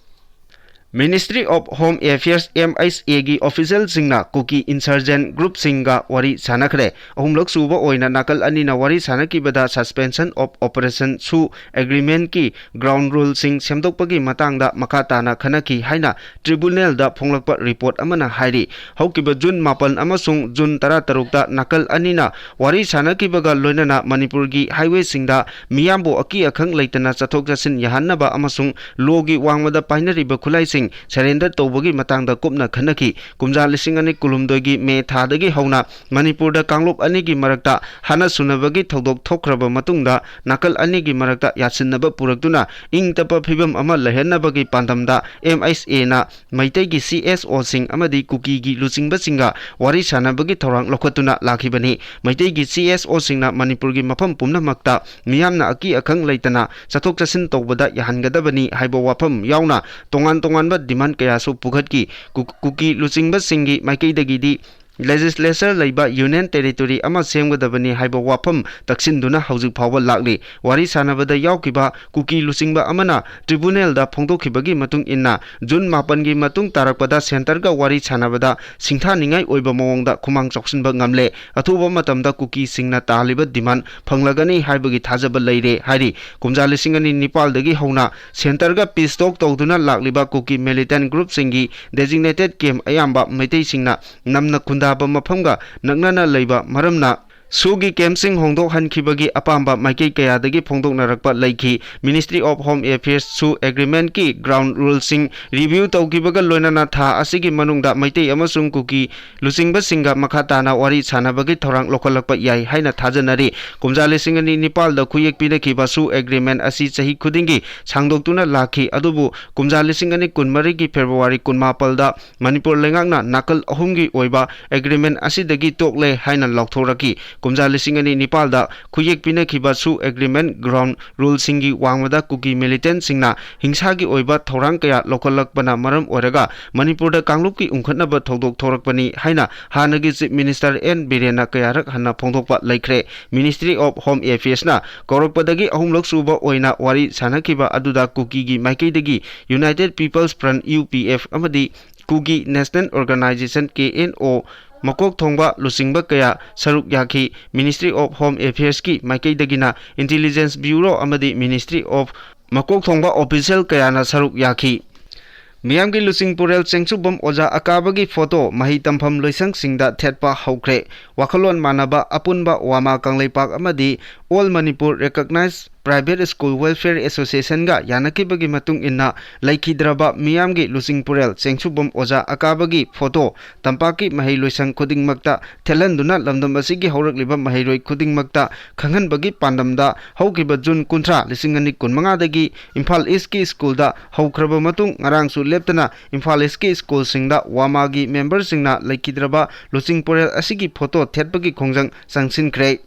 Ministry of Home Affairs, M H A ꯒꯤ ꯑꯣꯐꯤꯁꯤꯌꯦꯜꯁꯤꯡꯅ ꯀꯨꯀꯤ ꯏꯟꯁꯔꯖꯦꯟ ꯒ꯭ꯔꯨꯞꯁꯤꯡꯒ ꯋꯥꯔꯤ ꯁꯥꯟꯅꯈ꯭ꯔꯦ꯫ ꯑꯍꯨꯝꯂꯛ ꯁꯨꯕ ꯑꯣꯏꯅ ꯅꯥꯀꯜ ꯑꯅꯤꯅ ꯋꯥꯔꯤ ꯁꯥꯟꯅꯈꯤꯕꯗ Suspension of Operation ꯁꯨ ꯑꯦꯒ꯭ꯔꯤꯃꯦꯟꯠꯀꯤ ꯒ꯭ꯔꯥꯎꯟ ꯔꯨꯜꯁꯤꯡ ꯁꯦꯝꯗꯣꯛꯄꯒꯤ ꯃꯇꯥꯡꯗ ꯃꯈꯥ ꯇꯥꯅ ꯈꯟꯅꯈꯤ ꯍꯥꯏꯅ ꯇ꯭ꯔꯤꯕꯨꯅꯦꯜꯗ ꯐꯣꯡꯂꯛꯄ ꯔꯤꯄꯣꯔꯠ ꯑꯃꯅ ꯍꯥꯏꯔꯤ꯫ ꯍꯧꯈꯤꯕ ꯖꯨꯟ ꯃꯥꯄꯟ ꯑꯃꯁꯨꯡ ꯖꯨꯟ ꯇꯔꯥꯇꯔꯨꯛꯇ ꯅꯥꯀꯜ ꯑꯅꯤꯅ ꯋꯥꯔꯤ ꯁꯥꯟꯅꯈꯤꯕꯒ ꯂꯣꯏꯅꯅ ꯃꯅꯤꯄꯨꯔꯒꯤ ꯍꯥꯏꯋꯦꯁꯤꯡꯗ ꯃꯤꯌꯥꯝꯕꯨ ꯑꯀꯤ ꯑꯈꯪ ꯂꯩꯇꯅ ꯆꯠꯊꯣꯛ ꯆꯠꯁꯤꯟ ꯌꯥꯍꯟꯅꯕ ꯑꯃꯁꯨꯡ ꯂꯣꯒꯤ ꯋꯥꯡꯃꯗ ꯄꯥꯏꯅꯔꯤꯕ ꯈꯨꯠꯂꯥꯏꯁꯤꯡ ꯁꯔꯦꯟꯗꯔ ꯇꯧꯕꯒꯤ ꯃꯇꯥꯡꯗ ꯀꯨꯞꯅ ꯈꯟꯅꯈꯤ꯫ ꯀꯨꯝꯖꯥ ꯂꯤꯁꯤꯡ ꯑꯅꯤ ꯀꯨꯟꯍꯨꯝꯗꯣꯏꯒꯤ ꯃꯦ ꯊꯥꯗꯒꯤ ꯍꯧꯅ ꯃꯅꯤꯄꯨꯔꯗ ꯀꯥꯡꯂꯨꯞ ꯑꯅꯤꯒꯤ ꯃꯔꯛꯇ ꯍꯥꯟꯅ ꯁꯨꯅꯕꯒꯤ ꯊꯧꯗꯣꯛ ꯊꯣꯛꯈ꯭ꯔꯕ ꯃꯇꯨꯡꯗ ꯅꯥꯀꯜ ꯑꯅꯤꯒꯤ ꯃꯔꯛꯇ ꯌꯥꯁꯤꯟꯅꯕ ꯄꯨꯔꯛꯇꯨꯅ ꯏꯪ ꯇꯞꯄ ꯐꯤꯕꯝ ꯑꯃ ꯂꯩꯍꯟꯅꯕꯒꯤ ꯄꯥꯟꯗꯝꯗ M H A ꯅ ꯃꯩꯇꯩꯒꯤ C S O ꯁꯤꯡ ꯑꯃꯗꯤ ꯀꯨꯀꯤꯒꯤ ꯂꯨꯆꯤꯡꯕꯁꯤꯡꯒ ꯋꯥꯔꯤ ꯁꯥꯟꯅꯕꯒꯤ ꯊꯧꯔꯥꯡ ꯂꯧꯈꯠꯇꯨꯅ ꯂꯥꯛꯈꯤꯕꯅꯤ꯫ ꯃꯩꯇꯩꯒꯤ C S O ꯁꯤꯡꯅ ꯃꯅꯤꯄꯨꯔꯒꯤ ꯃꯐꯝ ꯄꯨꯝꯅꯃꯛꯇ ꯃꯤꯌꯥꯝꯅ ꯑꯀꯤ ꯑꯈꯪ ꯂꯩꯇꯅ ꯆꯠꯊꯣꯛ ꯆꯠꯁꯤꯟ ꯇꯧꯕꯗ ꯌꯥꯍꯟꯒꯗꯕꯅꯤ ꯍꯥꯏꯕ ꯋꯥꯐꯝ ꯌꯥꯎꯅ ꯇꯣꯉꯥꯟ ꯇꯣꯉꯥꯟꯕ ꯗꯤꯃꯥꯟ ꯀꯌꯥꯁꯨ ꯄꯨꯈꯠꯈꯤ꯫ ꯀꯨ-, ꯀꯨꯀꯤ ꯂꯨꯆꯤꯡꯕꯁꯤꯡꯒꯤ ꯃꯥꯏꯀꯩꯗꯒꯤꯗꯤ ꯂꯦꯖꯤꯁꯂꯦꯆꯔ ꯂꯩꯕ ꯌꯨꯅꯤꯌꯟ ꯇꯦꯔꯤꯇꯣꯔꯤ ꯑꯃ ꯁꯦꯝꯒꯗꯕꯅꯤ ꯍꯥꯏꯕ ꯋꯥꯐꯝ ꯇꯛꯁꯤꯟꯗꯨꯅ ꯍꯧꯖꯤꯛ ꯐꯥꯎꯕ ꯂꯥꯛꯂꯤ꯫ ꯋꯥꯔꯤ ꯁꯥꯟꯅꯕꯗ ꯌꯥꯎꯈꯤꯕ ꯀꯨꯀꯤ ꯂꯨꯆꯤꯡꯕ ꯑꯃꯅ ꯇ꯭ꯔꯤꯕꯨꯅꯦꯜꯗ ꯐꯣꯡꯗꯣꯛꯈꯤꯕꯒꯤ ꯃꯇꯨꯡ ꯏꯟꯅ, ꯖꯨꯟ ꯃꯥꯄꯟꯒꯤ ꯃꯇꯨꯡ ꯇꯥꯔꯛꯄꯗ ꯁꯦꯟꯇꯔꯒ ꯋꯥꯔꯤ ꯁꯥꯟꯅꯕꯗ ꯁꯤꯡꯊꯥꯅꯤꯡꯉꯥꯏ ꯑꯣꯏꯕ ꯃꯑꯣꯡꯗ ꯈꯨꯃꯥꯡ ꯆꯥꯎꯁꯤꯟꯕ ꯉꯝꯂꯦ꯫ ꯑꯊꯨꯕ ꯃꯇꯝꯗ ꯀꯨꯀꯤꯁꯤꯡꯅ ꯇꯥꯜꯂꯤꯕ ꯗꯤꯃꯥꯟ ꯐꯪꯂꯒꯅꯤ ꯍꯥꯏꯕꯒꯤ ꯊꯥꯖꯕ ꯂꯩꯔꯦ ꯍꯥꯏꯔꯤ꯫ ꯀꯨꯝꯖꯥ ꯂꯤꯁꯤꯡ ꯑꯅꯤ ꯅꯤꯄꯥꯜꯗꯒꯤ ꯍꯧꯅ ꯁꯦꯟꯇꯔꯒ ꯄꯤꯁ ꯇꯣꯛ ꯇꯧꯗꯨꯅ ꯂꯥꯛꯂꯤꯕ ꯀꯨꯀꯤ ꯃꯤꯂꯤꯇꯦꯟ ꯒ꯭ꯔꯨꯞꯁꯤꯡꯒꯤ ꯗꯦꯖꯤꯒꯅꯦꯇꯦꯗ ꯀꯦꯝꯞ ꯑꯌꯥꯝꯕ ꯃꯩꯇꯩꯁꯤꯡꯅ ꯅꯝꯅ ꯈꯨꯟꯗꯥꯕ ꯃꯐꯝꯒ ꯅꯛꯅꯅ ꯂꯩꯕ ꯃꯔꯝꯅ, ꯁꯨꯒꯤ ꯀꯦꯝꯞꯁꯤꯡ ꯍꯣꯡꯗꯣꯛꯍꯟꯈꯤꯕꯒꯤ ꯑꯄꯥꯝꯕ ꯃꯥꯏꯀꯩ ꯀꯌꯥꯗꯒꯤ ꯐꯣꯡꯗꯣꯛꯅꯔꯛꯄ ꯂꯩꯈꯤ꯫ Ministry of Home Affairs ꯁꯨ ꯑꯦꯒ꯭ꯔꯤꯃꯦꯟꯠꯀꯤ ꯒ꯭ꯔꯥꯎꯟ ꯔꯨꯜꯁꯤꯡ ꯔꯤꯚ꯭ꯌꯨ ꯇꯧꯈꯤꯕꯒ ꯂꯣꯏꯅꯅ ꯊꯥ ꯑꯁꯤꯒꯤ ꯃꯅꯨꯡꯗ ꯃꯩꯇꯩ ꯑꯃꯁꯨꯡ ꯀꯨꯀꯤ ꯂꯨꯆꯤꯡꯕꯁꯤꯡꯒ ꯃꯈꯥ ꯇꯥꯅ ꯋꯥꯔꯤ ꯁꯥꯟꯅꯕꯒꯤ ꯊꯧꯔꯥꯡ ꯂꯧꯈꯠꯂꯛꯄ ꯌꯥꯏ ꯍꯥꯏꯅ ꯊꯥꯖꯅꯔꯤ꯫ ꯀꯨꯝꯖꯥ ꯂꯤꯁꯤꯡ ꯑꯅꯤ ꯅꯤꯄꯥꯜꯗ ꯈꯨꯌꯦꯛ ꯄꯤꯅꯈꯤꯕ ꯁꯨ ꯑꯦꯒ꯭ꯔꯤꯃꯦꯟꯠ ꯑꯁꯤ ꯆꯍꯤ ꯈꯨꯗꯤꯡꯒꯤ ꯁꯥꯡꯗꯣꯛꯇꯨꯅ ꯂꯥꯛꯈꯤ, ꯑꯗꯨꯕꯨ ꯀꯨꯝꯖꯥ ꯂꯤꯁꯤꯡ ꯑꯅꯤ ꯀꯨꯟꯃꯔꯤꯒꯤ ꯐꯦꯕ꯭ꯔꯨꯋꯥꯔꯤ ꯀꯨꯟꯃꯥꯄꯜꯗ ꯃꯅꯤꯄꯨꯔ ꯂꯩꯉꯥꯛꯅ ꯅꯥꯀꯜ ꯑꯍꯨꯝꯒꯤ ꯑꯣꯏꯕ ꯑꯦꯒ꯭ꯔꯤꯃꯦꯟꯠ ꯑꯁꯤꯗꯒꯤ ꯇꯣꯛꯂꯦ ꯍꯥꯏꯅ ꯂꯥꯎꯊꯣꯔꯛꯈꯤ꯫ ꯀꯨꯝꯖꯥ ꯂꯤꯁꯤꯡ ꯑꯅꯤ ꯅꯤꯄꯥꯜꯗ ꯈꯨꯌꯦꯛ ꯄꯤꯅꯈꯤꯕ ꯁꯨ ꯑꯦꯒ꯭ꯔꯤꯃꯦꯟꯠ ꯒ꯭ꯔꯥꯎꯟ ꯔꯨꯜꯁꯤꯡꯒꯤ ꯋꯥꯡꯃꯗ ꯀꯨꯀꯤ ꯃꯤꯂꯤꯇꯦꯟꯠꯁꯤꯡꯅ ꯍꯤꯡꯁꯥꯒꯤ ꯑꯣꯏꯕ ꯊꯧꯔꯥꯡ ꯀꯌꯥ ꯂꯧꯈꯠꯂꯛꯄꯅ ꯃꯔꯝ ꯑꯣꯏꯔꯒ ꯃꯅꯤꯄꯨꯔꯗ ꯀꯥꯡꯂꯨꯞꯀꯤ ꯎꯪꯈꯠꯅꯕ ꯊꯧꯗꯣꯛ ꯊꯣꯔꯛꯄꯅꯤ ꯍꯥꯏꯅ ꯍꯥꯟꯅꯒꯤ Chief Minister ꯑꯦꯟ ꯕꯤꯔꯦꯟꯅ ꯀꯌꯥꯔꯛ ꯍꯟꯅ ꯐꯣꯡꯗꯣꯛꯄ ꯂꯩꯈ꯭ꯔꯦ꯫ Ministry of Home Affairs ꯅ ꯀꯧꯔꯛꯄꯗꯒꯤ ꯑꯍꯨꯝꯂꯛ ꯁꯨꯕ ꯑꯣꯏꯅ ꯋꯥꯔꯤ ꯁꯥꯟꯅꯈꯤꯕ ꯑꯗꯨꯗ ꯀꯨꯀꯤꯒꯤ ꯃꯥꯏꯀꯩꯗꯒꯤ United People's Front, U P F, ꯑꯃꯗꯤ Kuki National Organization, K N O, ꯃꯀꯣꯛ ꯊꯣꯡꯕ ꯂꯨꯆꯤꯡꯕ ꯀꯌꯥ ꯁꯔꯨꯛ ꯌꯥꯈꯤ꯫ Ministry of Home Affairs ꯀꯤ ꯃꯥꯏꯀꯩꯗꯒꯤꯅ Intelligence Bureau ꯑꯃꯗꯤ Ministry of ꯃꯀꯣꯛ ꯊꯣꯡꯕ official ꯀꯌꯥꯅ ꯁꯔꯨꯛ ꯌꯥꯈꯤ꯫ ꯃꯤꯌꯥꯝꯒꯤ ꯂꯨꯆꯤꯡ ꯄꯨꯔꯦꯜ ꯆꯦꯡꯁꯨꯕꯝ ꯑꯣꯖꯥ ꯑꯀꯥꯕꯒꯤ ꯐꯣꯇꯣ ꯃꯍꯩ ꯇꯝꯐꯝ ꯂꯣꯏꯁꯪꯁꯤꯡꯗ ꯊꯦꯠꯄ ꯍꯧꯈ꯭ꯔꯦ꯫ ꯋꯥꯈꯜꯂꯣꯟ ꯃꯥꯟꯅꯕ ꯑꯄꯨꯟꯕ ꯋꯥꯃꯥ ꯀꯪꯂꯩꯄꯥꯛ ꯑꯃꯗꯤ All Manipur Recognized Private School Welfare Association ꯒ ꯌꯥꯅꯈꯤꯕꯒꯤ ꯃꯇꯨꯡ ꯏꯟꯅ, ꯂꯩꯈꯤꯗ꯭ꯔꯕ ꯃꯤꯌꯥꯝꯒꯤ ꯂꯨꯆꯤꯡ ꯄꯨꯔꯦꯜ ꯆꯦꯡꯁꯨꯕꯝ ꯑꯣꯖꯥ ꯑꯀꯥꯕꯒꯤ ꯐꯣꯇꯣ ꯇꯝꯄꯥꯛꯀꯤ ꯃꯍꯩ ꯂꯣꯏꯁꯪ ꯈꯨꯗꯤꯡꯃꯛꯇ ꯊꯦꯠꯍꯟꯗꯨꯅ ꯂꯝꯗꯝ ꯑꯁꯤꯒꯤ ꯍꯧꯔꯛꯂꯤꯕ ꯃꯍꯩꯔꯣꯏ ꯈꯨꯗꯤꯡꯃꯛꯇ ꯈꯪꯍꯟꯕꯒꯤ ꯄꯥꯟꯗꯝꯗ ꯍꯧꯈꯤꯕ ꯖꯨꯟ ꯀꯨꯟꯊ꯭ꯔꯥ, ꯂꯤꯁꯤꯡ ꯑꯅꯤ ꯀꯨꯟꯃꯉꯥꯗꯒꯤ ꯏꯝꯐꯥꯜ ꯏꯁꯀꯤ ꯁ꯭ꯀꯨꯜꯗ ꯍꯧꯈ꯭ꯔꯕ ꯃꯇꯨꯡ, ꯉꯔꯥꯡꯁꯨ ꯂꯦꯞꯇꯅ ꯏꯝꯐꯥꯜ ꯏꯁꯀꯤ ꯁ꯭ꯀꯨꯜꯁꯤꯡꯗ ꯋꯥꯃꯥꯒꯤ ꯃꯦꯝꯕꯔꯁꯤꯡꯅ ꯂꯩꯈꯤꯗ꯭ꯔꯕ ꯂꯨꯆꯤꯡ ꯄꯨꯔꯦꯜ ꯑꯁꯤꯒꯤ ꯐꯣꯇꯣ ꯊꯦꯠꯄꯒꯤ ꯈꯣꯡꯖꯪ ꯆꯪꯁꯤꯟꯈ꯭ꯔꯦ꯫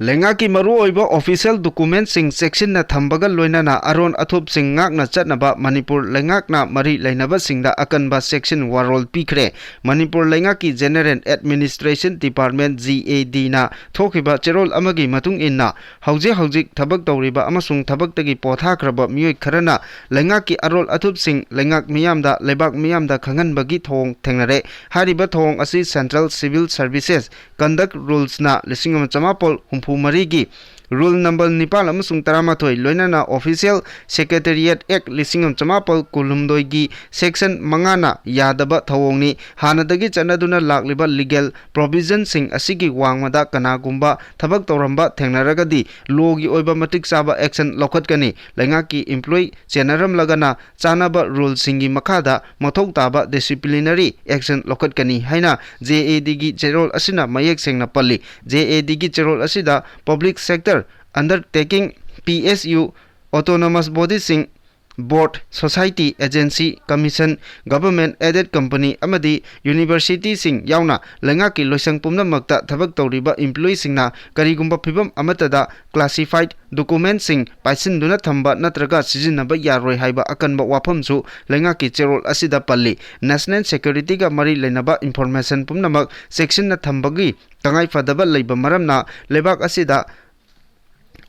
ꯂꯩꯉꯥꯛꯀꯤ ꯃꯔꯨꯑꯣꯏꯕ official document ꯁꯤꯡ ꯆꯦꯛꯁꯤꯟꯅ ꯊꯝꯕꯒ ꯂꯣꯏꯅꯅ ꯑꯔꯣꯟ ꯑꯊꯨꯞꯁꯤꯡ ꯉꯥꯛꯅ ꯆꯠꯅꯕ ꯃꯅꯤꯄꯨꯔ ꯂꯩꯉꯥꯛꯅ ꯃꯔꯤ ꯂꯩꯅꯕꯁꯤꯡꯗ ꯑꯀꯟꯕ ꯆꯦꯛꯁꯤꯟ ꯋꯥꯔꯣꯜ ꯄꯤꯈ꯭ꯔꯦ꯫ ꯃꯅꯤꯄꯨꯔ ꯂꯩꯉꯥꯛꯀꯤ General Administration Department, G A D ꯅ ꯊꯣꯛꯈꯤꯕ ꯆꯦꯔꯣꯜ ꯑꯃꯒꯤ ꯃꯇꯨꯡ ꯏꯟꯅ, ꯍꯧꯖꯤꯛ ꯍꯧꯖꯤꯛ ꯊꯕꯛ ꯇꯧꯔꯤꯕ ꯑꯃꯁꯨꯡ ꯊꯕꯛꯇꯒꯤ ꯄꯣꯊꯥꯈ꯭ꯔꯕ ꯃꯤꯑꯣꯏ ꯈꯔꯅ ꯂꯩꯉꯥꯛꯀꯤ ꯑꯔꯣꯜ ꯑꯊꯨꯞꯁꯤꯡ ꯂꯩꯉꯥꯛ ꯃꯤꯌꯥꯝꯗ, ꯂꯩꯕꯥꯛ ꯃꯤꯌꯥꯝꯗ ꯈꯪꯍꯟꯕꯒꯤ ꯊꯧꯑꯣꯡ ꯊꯦꯡꯅꯔꯦ꯫ ꯍꯥꯏꯔꯤꯕ ꯊꯧꯑꯣꯡ ꯑꯁꯤ Central Civil Services Conduct Rules ꯅ ꯂꯤꯁꯤꯡ ꯑꯃ ꯆꯃꯥꯄꯜ ꯍꯨꯝꯐꯨ ꯃꯔꯤꯒꯤ Rule number ꯅꯤꯄꯥꯟ ꯑꯃꯁꯨꯡ ꯇꯔꯥꯃꯥꯊꯣꯏ, ꯂꯣꯏꯅꯅ Official Secretariat Act ꯂꯤꯁꯤꯡ ꯑꯃ ꯆꯃꯥꯄꯜ ꯀꯨꯟꯍꯨꯝꯗꯣꯏꯒꯤ section ꯃꯉꯥꯅ ꯌꯥꯗꯕ ꯊꯧꯑꯣꯡꯅꯤ꯫ ꯍꯥꯟꯅꯗꯒꯤ ꯆꯠꯅꯗꯨꯅ ꯂꯥꯛꯂꯤꯕ legal provisionꯁꯤꯡ ꯑꯁꯤꯒꯤ ꯋꯥꯡꯃꯗ ꯀꯅꯥꯒꯨꯝꯕ ꯊꯕꯛ ꯇꯧꯔꯝꯕ ꯊꯦꯡꯅꯔꯒꯗꯤ lawꯒꯤ ꯑꯣꯏꯕ ꯃꯇꯤꯛ ꯆꯥꯕ action ꯂꯧꯈꯠꯀꯅꯤ꯫ ꯂꯩꯉꯥꯛꯀꯤ employee ꯆꯦꯟꯅꯔꯝꯂꯒꯅ ꯆꯥꯅꯕ ruleꯁꯤꯡꯒꯤ ꯃꯈꯥꯗ ꯃꯊꯧ ꯇꯥꯕ disciplinary action ꯂꯧꯈꯠꯀꯅꯤ ꯍꯥꯏꯅ JADꯒꯤ ꯆꯦꯔꯣꯜ ꯑꯁꯤꯅ ꯃꯌꯦꯛ ꯁꯦꯡꯅ ꯄꯜꯂꯤ꯫ JADꯒꯤ ꯆꯦꯔꯣꯜ ꯑꯁꯤꯗ public sector undertaking, PSU, autonomous bodyꯁꯤꯡ, board, society, agency, commission, government aided company ꯑꯃꯗꯤ universityꯁꯤꯡ ꯌꯥꯎꯅ ꯂꯩꯉꯥꯛꯀꯤ ꯂꯣꯏꯁꯪ ꯄꯨꯝꯅꯃꯛꯇ ꯊꯕꯛ ꯇꯧꯔꯤꯕ employeeꯁꯤꯡꯅ ꯀꯔꯤꯒꯨꯝꯕ ꯐꯤꯚꯝ ꯑꯃꯠꯇꯗ classified documentꯁꯤꯡ ꯄꯥꯏꯁꯤꯟꯗꯨꯅ ꯊꯝꯕ ꯅꯠꯇ꯭ꯔꯒ ꯁꯤꯖꯤꯟꯅꯕ ꯌꯥꯔꯣꯏ ꯍꯥꯏꯕ ꯑꯀꯟꯕ ꯋꯥꯐꯝꯁꯨ ꯂꯩꯉꯥꯛꯀꯤ ꯆꯦꯔꯣꯜ ꯑꯁꯤꯗ ꯄꯜꯂꯤ꯫ National securityꯒ ꯃꯔꯤ ꯂꯩꯅꯕ information ꯄꯨꯝꯅꯃꯛ ꯆꯦꯛꯁꯤꯟꯅ ꯊꯝꯕꯒꯤ ꯇꯉꯥꯏꯐꯗꯕ ꯂꯩꯕ ꯃꯔꯝꯅ ꯂꯩꯕꯥꯛ ꯑꯁꯤꯗ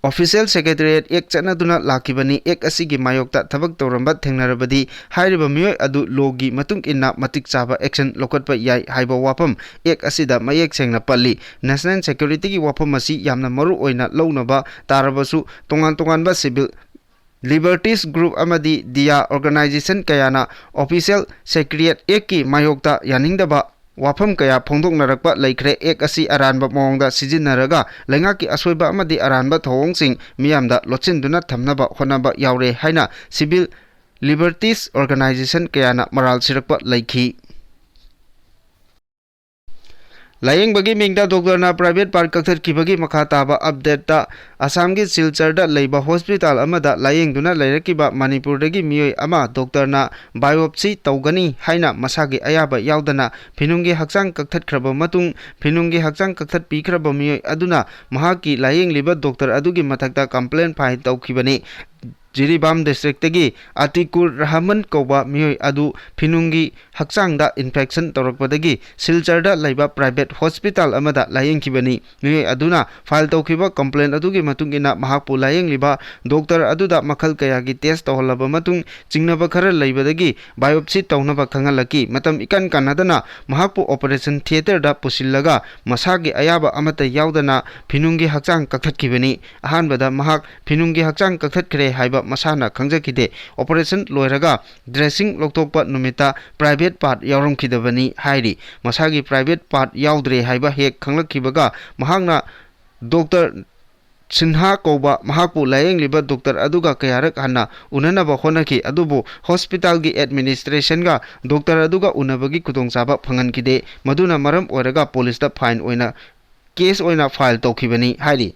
Official Secretariat Act ꯆꯠꯅꯗꯨꯅ ꯂꯥꯛꯈꯤꯕꯅꯤ꯫ Act ꯑꯁꯤꯒꯤ ꯃꯥꯌꯣꯛꯇ ꯊꯕꯛ ꯇꯧꯔꯝꯕ ꯊꯦꯡꯅꯔꯕꯗꯤ ꯍꯥꯏꯔꯤꯕ ꯃꯤꯑꯣꯏ ꯑꯗꯨ lawꯒꯤ ꯃꯇꯨꯡ ꯏꯟꯅ ꯃꯇꯤꯛ ꯆꯥꯕ action ꯂꯧꯈꯠꯄ ꯌꯥꯏ ꯍꯥꯏꯕ ꯋꯥꯐꯝ Act ꯑꯁꯤꯗ ꯃꯌꯦꯛ ꯁꯦꯡꯅ ꯄꯜꯂꯤ꯫ National securityꯒꯤ ꯋꯥꯐꯝ ꯑꯁꯤ ꯌꯥꯝꯅ ꯃꯔꯨ ꯑꯣꯏꯅ ꯂꯧꯅꯕ ꯇꯥꯔꯕꯁꯨ, ꯇꯣꯉꯥꯟ ꯇꯣꯉꯥꯟꯕ civil liberties group ꯑꯃꯗꯤ ꯗꯤꯌꯥ organization ꯀꯌꯥꯅ Official Secretariat Actꯀꯤ ꯃꯥꯌꯣꯛꯇ ꯌꯥꯅꯤꯡꯗꯕ ꯋꯥꯐꯝ ꯀꯌꯥ ꯐꯣꯡꯗꯣꯛꯅꯔꯛꯄ ꯂꯩꯈ꯭ꯔꯦ꯫ Act ꯑꯁꯤ ꯑꯔꯥꯟꯕ ꯃꯑꯣꯡꯗ ꯁꯤꯖꯤꯟꯅꯔꯒ ꯂꯩꯉꯥꯛꯀꯤ ꯑꯁꯣꯏꯕ ꯑꯃꯗꯤ ꯑꯔꯥꯟꯕ ꯊꯧꯑꯣꯡꯁꯤꯡ ꯃꯤꯌꯥꯝꯗ ꯂꯣꯠꯁꯤꯟꯗꯨꯅ ꯊꯝꯅꯕ ꯍꯣꯠꯅꯕ ꯌꯥꯎꯔꯦ ꯍꯥꯏꯅ civil liberties organization ꯀꯌꯥꯅ ꯃꯔꯥꯜ ꯁꯤꯔꯛꯄ ꯂꯩꯈꯤ꯫ ꯂꯥꯌꯦꯡꯕꯒꯤ ꯃꯤꯡꯗ ꯗꯣꯛꯇꯔꯅ private part ꯀꯛꯊꯠꯈꯤꯕꯒꯤ ꯃꯈꯥ ꯇꯥꯕ updateꯇ, ꯑꯁꯥꯝꯒꯤ ꯁꯤꯜꯆꯔꯗ ꯂꯩꯕ hospital ꯑꯃꯗ ꯂꯥꯌꯦꯡꯗꯨꯅ ꯂꯩꯔꯛꯈꯤꯕ ꯃꯅꯤꯄꯨꯔꯗꯒꯤ ꯃꯤꯑꯣꯏ ꯑꯃ ꯗꯣꯛꯇꯔꯅ biopsy ꯇꯧꯒꯅꯤ ꯍꯥꯏꯅ ꯃꯁꯥꯒꯤ ꯑꯌꯥꯕ ꯌꯥꯎꯗꯅ ꯐꯤꯅꯨꯡꯒꯤ ꯍꯛꯆꯥꯡ ꯀꯛꯊꯠꯈ꯭ꯔꯕ ꯃꯇꯨꯡ, ꯐꯤꯅꯨꯡꯒꯤ ꯍꯛꯆꯥꯡ ꯀꯛꯊꯠꯄꯤꯈ꯭ꯔꯕ ꯃꯤꯑꯣꯏ ꯑꯗꯨꯅ ꯃꯍꯥꯛꯀꯤ ꯂꯥꯌꯦꯡꯂꯤꯕ ꯗꯣꯛꯇꯔ ꯑꯗꯨꯒꯤ ꯃꯊꯛꯇ complaint file ꯇꯧꯈꯤꯕꯅꯤ꯫ ꯖꯤꯔꯤꯕꯥꯝ ꯗꯤꯁꯇ꯭ꯔꯤꯛꯇꯒꯤ ꯑꯇꯤꯀꯨꯔ ꯔꯍꯃꯟ ꯀꯧꯕ ꯃꯤꯑꯣꯏ ꯑꯗꯨ ꯐꯤꯅꯨꯡꯒꯤ ꯍꯛꯆꯥꯡꯗ ꯏꯟꯐꯦꯛꯁꯟ ꯇꯧꯔꯛꯄꯗꯒꯤ ꯁꯤꯜꯆꯔꯗ ꯂꯩꯕ ꯄ꯭ꯔꯥꯏꯚꯦꯠ ꯍꯣꯁꯄꯤꯇꯥꯜ ꯑꯃꯗ ꯂꯥꯌꯦꯡꯈꯤꯕꯅꯤ꯫ ꯃꯤꯑꯣꯏ ꯑꯗꯨꯅ ꯐꯥꯏꯜ ꯇꯧꯈꯤꯕ ꯀꯝꯄ꯭ꯂꯦꯟ ꯑꯗꯨꯒꯤ ꯃꯇꯨꯡ ꯏꯟꯅ ꯃꯍꯥꯛꯄꯨ ꯂꯥꯌꯦꯡꯂꯤꯕ ꯗꯣꯛꯇꯔ ꯑꯗꯨꯗ ꯃꯈꯜ ꯀꯌꯥꯒꯤ ꯇꯦꯁ ꯇꯧꯍꯜꯂꯕ ꯃꯇꯨꯡ ꯆꯤꯡꯅꯕ ꯈꯔ ꯂꯩꯕꯗꯒꯤ ꯕꯥꯏꯑꯣꯞꯁꯤ ꯇꯧꯅꯕ ꯈꯪꯍꯜꯂꯛꯈꯤ꯫ ꯃꯇꯝ ꯏꯀꯟ ꯀꯟꯅꯗꯅ ꯃꯍꯥꯛꯄꯨ ꯑꯣꯄꯔꯦꯁꯟ ꯊꯤꯌꯦꯇꯔꯗ ꯄꯨꯁꯤꯜꯂꯒ ꯃꯁꯥꯒꯤ ꯑꯌꯥꯕ ꯑꯃꯠꯇ ꯌꯥꯎꯗꯅ ꯐꯤꯅꯨꯡꯒꯤ ꯍꯛꯆꯥꯡ ꯀꯛꯊꯠꯈꯤꯕꯅꯤ꯫ ꯑꯍꯥꯟꯕꯗ ꯃꯍꯥꯛ ꯐꯤꯅꯨꯡꯒꯤ ꯍꯛꯆꯥꯡ ꯀꯛꯊꯠꯈ꯭ꯔꯦ ꯍꯥꯏꯕ ꯃꯁꯥꯅ ꯈꯪꯖꯈꯤꯗꯦ꯫ ꯑꯣꯄꯔꯦꯁꯟ ꯂꯣꯏꯔꯒ ꯗ꯭ꯔꯦꯁꯤꯡ ꯂꯧꯊꯣꯛꯄ ꯅꯨꯃꯤꯠꯇ ꯄ꯭ꯔꯥꯏꯚꯦꯠ ꯄꯥꯔꯠ ꯌꯥꯎꯔꯝꯈꯤꯗꯕꯅꯤ ꯍꯥꯏꯔꯤ꯫ ꯃꯁꯥꯒꯤ ꯄ꯭ꯔꯥꯏꯚꯦꯠ ꯄꯥꯔꯠ ꯌꯥꯎꯗ꯭ꯔꯦ ꯍꯥꯏꯕ ꯍꯦꯛ ꯈꯪꯂꯛꯈꯤꯕꯒ ꯃꯍꯥꯛꯅ ꯗꯣꯛꯇꯔ ꯁꯤꯟꯍꯥ ꯀꯧꯕ ꯃꯍꯥꯛꯄꯨ ꯂꯥꯌꯦꯡꯂꯤꯕ ꯗꯣꯛꯇꯔ ꯑꯗꯨꯒ ꯀꯌꯥꯔꯛ ꯍꯟꯅ ꯎꯅꯅꯕ ꯍꯣꯠꯅꯈꯤ, ꯑꯗꯨꯕꯨ ꯍꯣꯁꯄꯤꯇꯥꯜꯒꯤ ꯑꯦꯗꯃꯤꯅꯤꯁꯇ꯭ꯔꯦꯁꯟꯒ ꯗꯣꯛꯇꯔ ꯑꯗꯨꯒ ꯎꯅꯕꯒꯤ ꯈꯨꯗꯣꯡꯆꯥꯕ ꯐꯪꯍꯟꯈꯤꯗꯦ꯫ ꯃꯗꯨꯅ ꯃꯔꯝ ꯑꯣꯏꯔꯒ ꯄꯨꯂꯤꯁꯇ ꯐꯥꯏꯟ ꯑꯣꯏꯅ, ꯀꯦꯁ ꯑꯣꯏꯅ ꯐꯥꯏꯜ ꯇꯧꯈꯤꯕꯅꯤ ꯍꯥꯏꯔꯤ꯫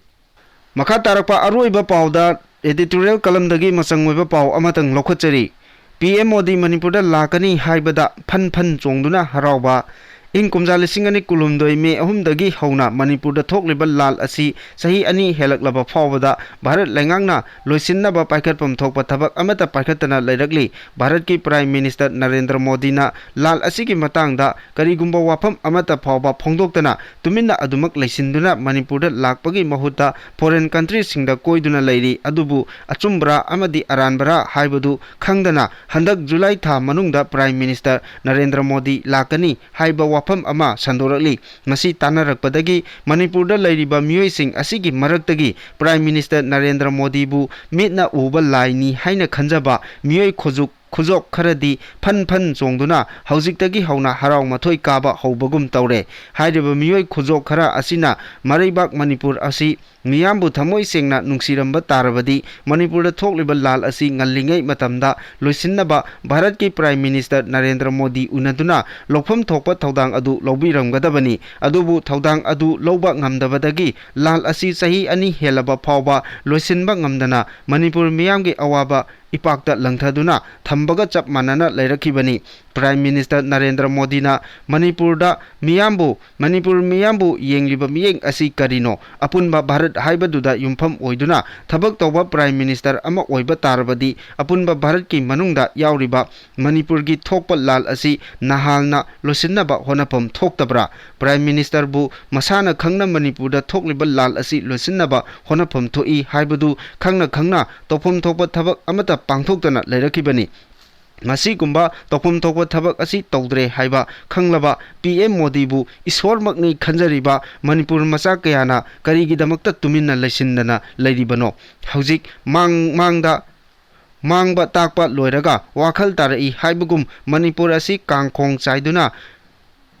ꯃꯈꯥ ꯇꯥꯔꯛꯄ ꯑꯔꯣꯏꯕ ꯄꯥꯎꯗ editorial columnꯗꯒꯤ ꯃꯆꯪ ꯑꯣꯏꯕ ꯄꯥꯎ ꯑꯃꯇꯪ ꯂꯧꯈꯠꯆꯔꯤ꯫ ꯄꯤ ꯑꯦꯝ ꯃꯣꯗꯤ ꯃꯅꯤꯄꯨꯔꯗ ꯂꯥꯛꯀꯅꯤ ꯍꯥꯏꯕꯗ ꯐꯟ ꯐꯟ ꯆꯣꯡꯗꯨꯅ ꯍꯔꯥꯎꯕ꯫ ꯏꯪ ꯀꯨꯝꯖꯥ ꯂꯤꯁꯤꯡ ꯑꯅꯤ ꯀꯨꯟꯍꯨꯝꯗꯣꯏ ꯃꯦ ꯑꯍꯨꯝꯗꯒꯤ ꯍꯧꯅ ꯃꯅꯤꯄꯨꯔꯗ ꯊꯣꯛꯂꯤꯕ ꯂꯥꯜ ꯑꯁꯤ ꯆꯍꯤ ꯑꯅꯤ ꯍꯦꯜꯂꯛꯂꯕ ꯐꯥꯎꯕꯗ ꯚꯥꯔꯠ ꯂꯩꯉꯥꯛꯅ ꯂꯣꯏꯁꯤꯟꯅꯕ ꯄꯥꯏꯈꯠꯐꯝ ꯊꯣꯛꯄ ꯊꯕꯛ ꯑꯃꯠꯇ ꯄꯥꯏꯈꯠꯇꯅ ꯂꯩꯔꯛꯂꯤ꯫ ꯚꯥꯔꯠꯀꯤ Prime Minister ꯅꯔꯦꯟꯗ꯭ꯔ ꯃꯣꯗꯤꯅ ꯂꯥꯜ ꯑꯁꯤꯒꯤ ꯃꯇꯥꯡꯗ ꯀꯔꯤꯒꯨꯝꯕ ꯋꯥꯐꯝ ꯑꯃꯠꯇ ꯐꯥꯎꯕ ꯐꯣꯡꯗꯣꯛꯇꯅ ꯇꯨꯃꯤꯟꯅ ꯑꯗꯨꯃꯛ ꯂꯩꯁꯤꯟꯗꯨꯅ ꯃꯅꯤꯄꯨꯔꯗ ꯂꯥꯛꯄꯒꯤ ꯃꯍꯨꯠꯇ foreign countryꯁꯤꯡꯗ ꯀꯣꯏꯗꯨꯅ ꯂꯩꯔꯤ꯫ ꯑꯗꯨꯕꯨ ꯑꯆꯨꯝꯕꯔꯥ ꯑꯃꯗꯤ ꯑꯔꯥꯟꯕꯔꯥ ꯍꯥꯏꯕꯗꯨ ꯈꯪꯗꯅ ꯍꯟꯗꯛ ꯖꯨꯂꯥꯏ ꯊꯥ ꯃꯅꯨꯡꯗ Prime Minister ꯅꯔꯦꯟꯗ꯭ꯔ ꯃꯣꯗꯤ ꯂꯥꯛꯀꯅꯤ ꯍꯥꯏꯕ ꯋꯥꯐꯝ ꯑꯃ ꯁꯟꯗꯣꯔꯛꯂꯤ꯫ ꯃꯁꯤ ꯇꯥꯟꯅꯔꯛꯄꯗꯒꯤ ꯃꯅꯤꯄꯨꯔꯗ ꯂꯩꯔꯤꯕ ꯃꯤꯑꯣꯏꯁꯤꯡ ꯑꯁꯤꯒꯤ ꯃꯔꯛꯇꯒꯤ Prime Minister ꯅꯔꯦꯟꯗ꯭ꯔ ꯃꯣꯗꯤꯕꯨ ꯃꯤꯠꯅ ꯎꯕ ꯂꯥꯏꯅꯤ ꯍꯥꯏꯅ ꯈꯟꯖꯕ ꯃꯤꯑꯣꯏ ꯈꯨꯖꯨꯛ ꯈꯨꯖꯣꯛ ꯈꯔꯗꯤ ꯐꯟ ꯐꯟ ꯆꯣꯡꯗꯨꯅ ꯍꯧꯖꯤꯛꯇꯒꯤ ꯍꯧꯅ ꯍꯔꯥꯎ ꯃꯊꯣꯏ ꯀꯥꯕ ꯍꯧꯕꯒꯨꯝ ꯇꯧꯔꯦ꯫ ꯍꯥꯏꯔꯤꯕ ꯃꯤꯑꯣꯏ ꯈꯨꯖꯣꯛ ꯈꯔ ꯑꯁꯤꯅ ꯃꯔꯩꯕꯥꯛ ꯃꯅꯤꯄꯨꯔ ꯑꯁꯤ ꯃꯤꯌꯥꯝꯕꯨ ꯊꯃꯣꯏ ꯁꯦꯡꯅ ꯅꯨꯡꯁꯤꯔꯝꯕ ꯇꯥꯔꯕꯗꯤ ꯃꯅꯤꯄꯨꯔꯗ ꯊꯣꯛꯂꯤꯕ ꯂꯥꯜ ꯑꯁꯤ ꯉꯜꯂꯤꯉꯩ ꯃꯇꯝꯗ ꯂꯣꯏꯁꯤꯟꯅꯕ ꯚꯥꯔꯠꯀꯤ Prime Minister ꯅꯔꯦꯟꯗ꯭ꯔ ꯃꯣꯗꯤ ꯎꯅꯗꯨꯅ ꯂꯧꯐꯝ ꯊꯣꯛꯄ ꯊꯧꯗꯥꯡ ꯑꯗꯨ ꯂꯧꯕꯤꯔꯝꯒꯗꯕꯅꯤ꯫ ꯑꯗꯨꯕꯨ ꯊꯧꯗꯥꯡ ꯑꯗꯨ ꯂꯧꯕ ꯉꯝꯗꯕꯗꯒꯤ ꯂꯥꯜ ꯑꯁꯤ ꯆꯍꯤ ꯑꯅꯤ ꯍꯦꯜꯂꯕ ꯐꯥꯎꯕ ꯂꯣꯏꯁꯤꯟꯕ ꯉꯝꯗꯅ ꯃꯅꯤꯄꯨꯔ ꯃꯤꯌꯥꯝꯒꯤ ꯑꯋꯥꯕ ꯏꯄꯥꯛꯇ ꯂꯪꯊꯗꯨꯅ ꯊꯝꯕꯒ ꯆꯞ ꯃꯥꯟꯅꯅ ꯂꯩꯔꯛꯈꯤꯕꯅꯤ꯫ Prime Minister ꯅꯔꯦꯟꯗ꯭ꯔ ꯃꯣꯗꯤꯅ ꯃꯅꯤꯄꯨꯔꯗ ꯃꯤꯌꯥꯝꯕꯨ, ꯃꯅꯤꯄꯨꯔ ꯃꯤꯌꯥꯝꯕꯨ ꯌꯦꯡꯂꯤꯕ ꯃꯤꯠꯌꯦꯡ ꯑꯁꯤ ꯀꯔꯤꯅꯣ? ꯑꯄꯨꯟꯕ ꯚꯥꯔꯠ ꯍꯥꯏꯕꯗꯨꯗ ꯌꯨꯝꯐꯝ ꯑꯣꯏꯗꯨꯅ ꯊꯕꯛ ꯇꯧꯕ Prime Minister ꯑꯃ ꯑꯣꯏꯕ ꯇꯥꯔꯕꯗꯤ, ꯑꯄꯨꯟꯕ ꯚꯥꯔꯠꯀꯤ ꯃꯅꯨꯡꯗ ꯌꯥꯎꯔꯤꯕ ꯃꯅꯤꯄꯨꯔꯒꯤ ꯊꯣꯛꯄ ꯂꯥꯜ ꯑꯁꯤ ꯅꯍꯥꯜꯅ ꯂꯣꯏꯁꯤꯟꯅꯕ ꯍꯣꯠꯅꯐꯝ ꯊꯣꯛꯇꯕ꯭ꯔꯥ? Prime Ministerꯕꯨ ꯃꯁꯥꯅ ꯈꯪꯅ ꯃꯅꯤꯄꯨꯔꯗ ꯊꯣꯛꯂꯤꯕ ꯂꯥꯜ ꯑꯁꯤ ꯂꯣꯏꯁꯤꯟꯅꯕ ꯍꯣꯠꯅꯐꯝ ꯊꯣꯛꯏ ꯍꯥꯏꯕꯗꯨ ꯈꯪꯅ ꯈꯪꯅ ꯇꯧꯐꯝ ꯊꯣꯛꯄ ꯊꯕꯛ ꯑꯃꯠꯇ ꯄꯥꯡꯊꯣꯛꯇꯅ ꯂꯩꯔꯛꯈꯤꯕꯅꯤ꯫ ꯃꯁꯤꯒꯨꯝꯕ ꯇꯧꯐꯝ ꯊꯣꯛꯄ ꯊꯕꯛ ꯑꯁꯤ ꯇꯧꯗ꯭ꯔꯦ ꯍꯥꯏꯕ ꯈꯪꯂꯕ P M ꯃꯣꯗꯤꯕꯨ ꯏꯁꯣꯔꯃꯛꯅꯤ ꯈꯟꯖꯔꯤꯕ ꯃꯅꯤꯄꯨꯔ ꯃꯆꯥ ꯀꯌꯥꯅ ꯀꯔꯤꯒꯤꯗꯃꯛꯇ ꯇꯨꯃꯤꯟꯅ ꯂꯩꯁꯤꯟꯗꯅ ꯂꯩꯔꯤꯕꯅꯣ? ꯍꯧꯖꯤꯛ ꯃꯥꯡ-, ꯃꯥꯡꯗ, ꯃꯥꯡꯕ ꯇꯥꯛꯄ ꯂꯣꯏꯔꯒ ꯋꯥꯈꯜ ꯇꯥꯔꯛꯏ ꯍꯥꯏꯕꯒꯨꯝ ꯃꯅꯤꯄꯨꯔ ꯑꯁꯤ ꯀꯥꯡꯈꯣꯡ ꯆꯥꯏꯗꯨꯅ,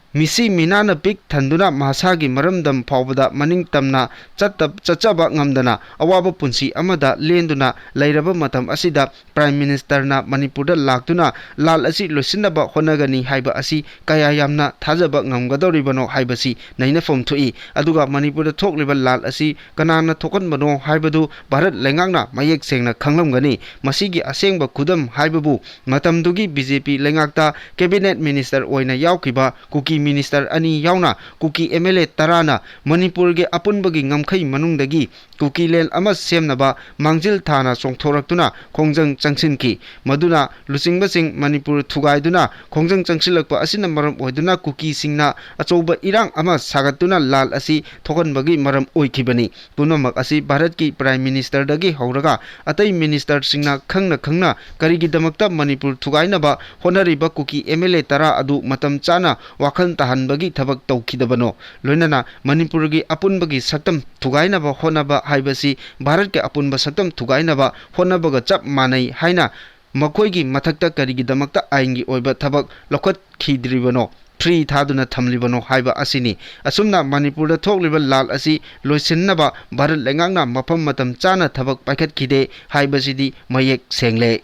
ꯃꯤꯁꯤ ꯃꯤꯅꯥꯅ ꯄꯤꯛ ꯊꯟꯗꯨꯅ ꯃꯍꯥꯁꯥꯒꯤ ꯃꯔꯝꯗꯝ ꯐꯥꯎꯕꯗ ꯃꯅꯤꯡ ꯇꯝꯅ ꯆꯠꯇ-, ꯆꯠꯆꯕ ꯉꯝꯗꯅ ꯑꯋꯥꯕ ꯄꯨꯟꯁꯤ ꯑꯃꯗ ꯂꯦꯟꯗꯨꯅ ꯂꯩꯔꯕ ꯃꯇꯝ ꯑꯁꯤꯗ Prime Ministerꯅ ꯃꯅꯤꯄꯨꯔꯗ ꯂꯥꯛꯇꯨꯅ ꯂꯥꯜ ꯑꯁꯤ ꯂꯣꯏꯁꯤꯟꯅꯕ ꯍꯣꯠꯅꯒꯅꯤ ꯍꯥꯏꯕ ꯑꯁꯤ ꯀꯌꯥ ꯌꯥꯝꯅ ꯊꯥꯖꯕ ꯉꯝꯒꯗꯧꯔꯤꯕꯅꯣ ꯍꯥꯏꯕꯁꯤ ꯅꯩꯅꯐꯝ ꯊꯣꯛꯏ꯫ ꯑꯗꯨꯒ ꯃꯅꯤꯄꯨꯔꯗ ꯊꯣꯛꯂꯤꯕ ꯂꯥꯜ ꯑꯁꯤ ꯀꯅꯥꯅ ꯊꯣꯛꯍꯟꯕꯅꯣ ꯍꯥꯏꯕꯗꯨ ꯚꯥꯔꯠ ꯂꯩꯉꯥꯛꯅ ꯃꯌꯦꯛ ꯁꯦꯡꯅ ꯈꯪꯂꯝꯒꯅꯤ꯫ ꯃꯁꯤꯒꯤ ꯑꯁꯦꯡꯕ ꯈꯨꯗꯝ ꯍꯥꯏꯕꯕꯨ ꯃꯇꯝꯗꯨꯒꯤ B J P ꯂꯩꯉꯥꯛꯇ Cabinet Minister ꯑꯣꯏꯅ ꯌꯥꯎꯈꯤꯕ ꯀꯨꯀꯤ Minister ꯑꯅꯤ ꯌꯥꯎꯅ ꯀꯨꯀꯤ M L A ꯇꯔꯥꯅ ꯃꯅꯤꯄꯨꯔꯒꯤ ꯑꯄꯨꯟꯕꯒꯤ ꯉꯝꯈꯩ ꯃꯅꯨꯡꯗꯒꯤ ꯀꯨꯀꯤꯂꯦꯟ ꯑꯃ ꯁꯦꯝꯅꯕ ꯃꯥꯡꯖꯤꯜ ꯊꯥꯅ ꯆꯣꯡꯊꯣꯔꯛꯇꯨꯅ ꯈꯣꯡꯖꯪ ꯆꯪꯁꯤꯟꯈꯤ꯫ ꯃꯗꯨꯅ ꯂꯨꯆꯤꯡꯕꯁꯤꯡ ꯃꯅꯤꯄꯨꯔ ꯊꯨꯒꯥꯏꯗꯨꯅ ꯈꯣꯡꯖꯪ ꯆꯪꯁꯤꯜꯂꯛꯄ ꯑꯁꯤꯅ ꯃꯔꯝ ꯑꯣꯏꯗꯨꯅ ꯀꯨꯀꯤꯁꯤꯡꯅ ꯑꯆꯧꯕ ꯏꯔꯥꯡ ꯑꯃ ꯁꯥꯒꯠꯇꯨꯅ ꯂꯥꯜ ꯑꯁꯤ ꯊꯣꯛꯍꯟꯕꯒꯤ ꯃꯔꯝ ꯑꯣꯏꯈꯤꯕꯅꯤ꯫ ꯄꯨꯝꯅꯃꯛ ꯑꯁꯤ ꯚꯥꯔꯠꯀꯤ Prime Ministerꯗꯒꯤ ꯍꯧꯔꯒ ꯑꯇꯩ Ministerꯁꯤꯡꯅ ꯈꯪꯅ ꯈꯪꯅ ꯀꯔꯤꯒꯤꯗꯃꯛꯇ ꯃꯅꯤꯄꯨꯔ ꯊꯨꯒꯥꯏꯅꯕ ꯍꯣꯠꯅꯔꯤꯕ ꯀꯨꯀꯤ M L A ꯇꯔꯥ ꯑꯗꯨ ꯃꯇꯝ ꯆꯥꯅ ꯋꯥꯈꯜ ꯇꯥꯍꯟꯕꯒꯤ ꯊꯕꯛ ꯇꯧꯈꯤꯗꯕꯅꯣ? ꯂꯣꯏꯅꯅ ꯃꯅꯤꯄꯨꯔꯒꯤ ꯑꯄꯨꯟꯕꯒꯤ ꯁꯛꯇꯝ ꯊꯨꯒꯥꯏꯅꯕ ꯍꯣꯠꯅꯕ ꯍꯥꯏꯕꯁꯤ ꯚꯥꯔꯠꯀꯤ ꯑꯄꯨꯟꯕ ꯁꯛꯇꯝ ꯊꯨꯒꯥꯏꯅꯕ ꯍꯣꯠꯅꯕꯒ ꯆꯞ ꯃꯥꯟꯅꯩ ꯍꯥꯏꯅ ꯃꯈꯣꯏꯒꯤ ꯃꯊꯛꯇ ꯀꯔꯤꯒꯤꯗꯃꯛꯇ ꯑꯥꯏꯟꯒꯤ ꯑꯣꯏꯕ ꯊꯕꯛ ꯂꯧꯈꯠꯈꯤꯗ꯭ꯔꯤꯕꯅꯣ, free ꯊꯥꯗꯨꯅ ꯊꯝꯂꯤꯕꯅꯣ ꯍꯥꯏꯕ ꯑꯁꯤꯅꯤ꯫ ꯑꯁꯨꯝꯅ ꯃꯅꯤꯄꯨꯔꯗ ꯊꯣꯛꯂꯤꯕ ꯂꯥꯜ ꯑꯁꯤ ꯂꯣꯏꯁꯤꯟꯅꯕ ꯚꯥꯔꯠ ꯂꯩꯉꯥꯛꯅ ꯃꯐꯝ ꯃꯇꯝ ꯆꯥꯅ ꯊꯕꯛ ꯄꯥꯏꯈꯠꯈꯤꯗꯦ ꯍꯥꯏꯕꯁꯤꯗꯤ ꯃꯌꯦꯛ ꯁꯦꯡꯂꯦ꯫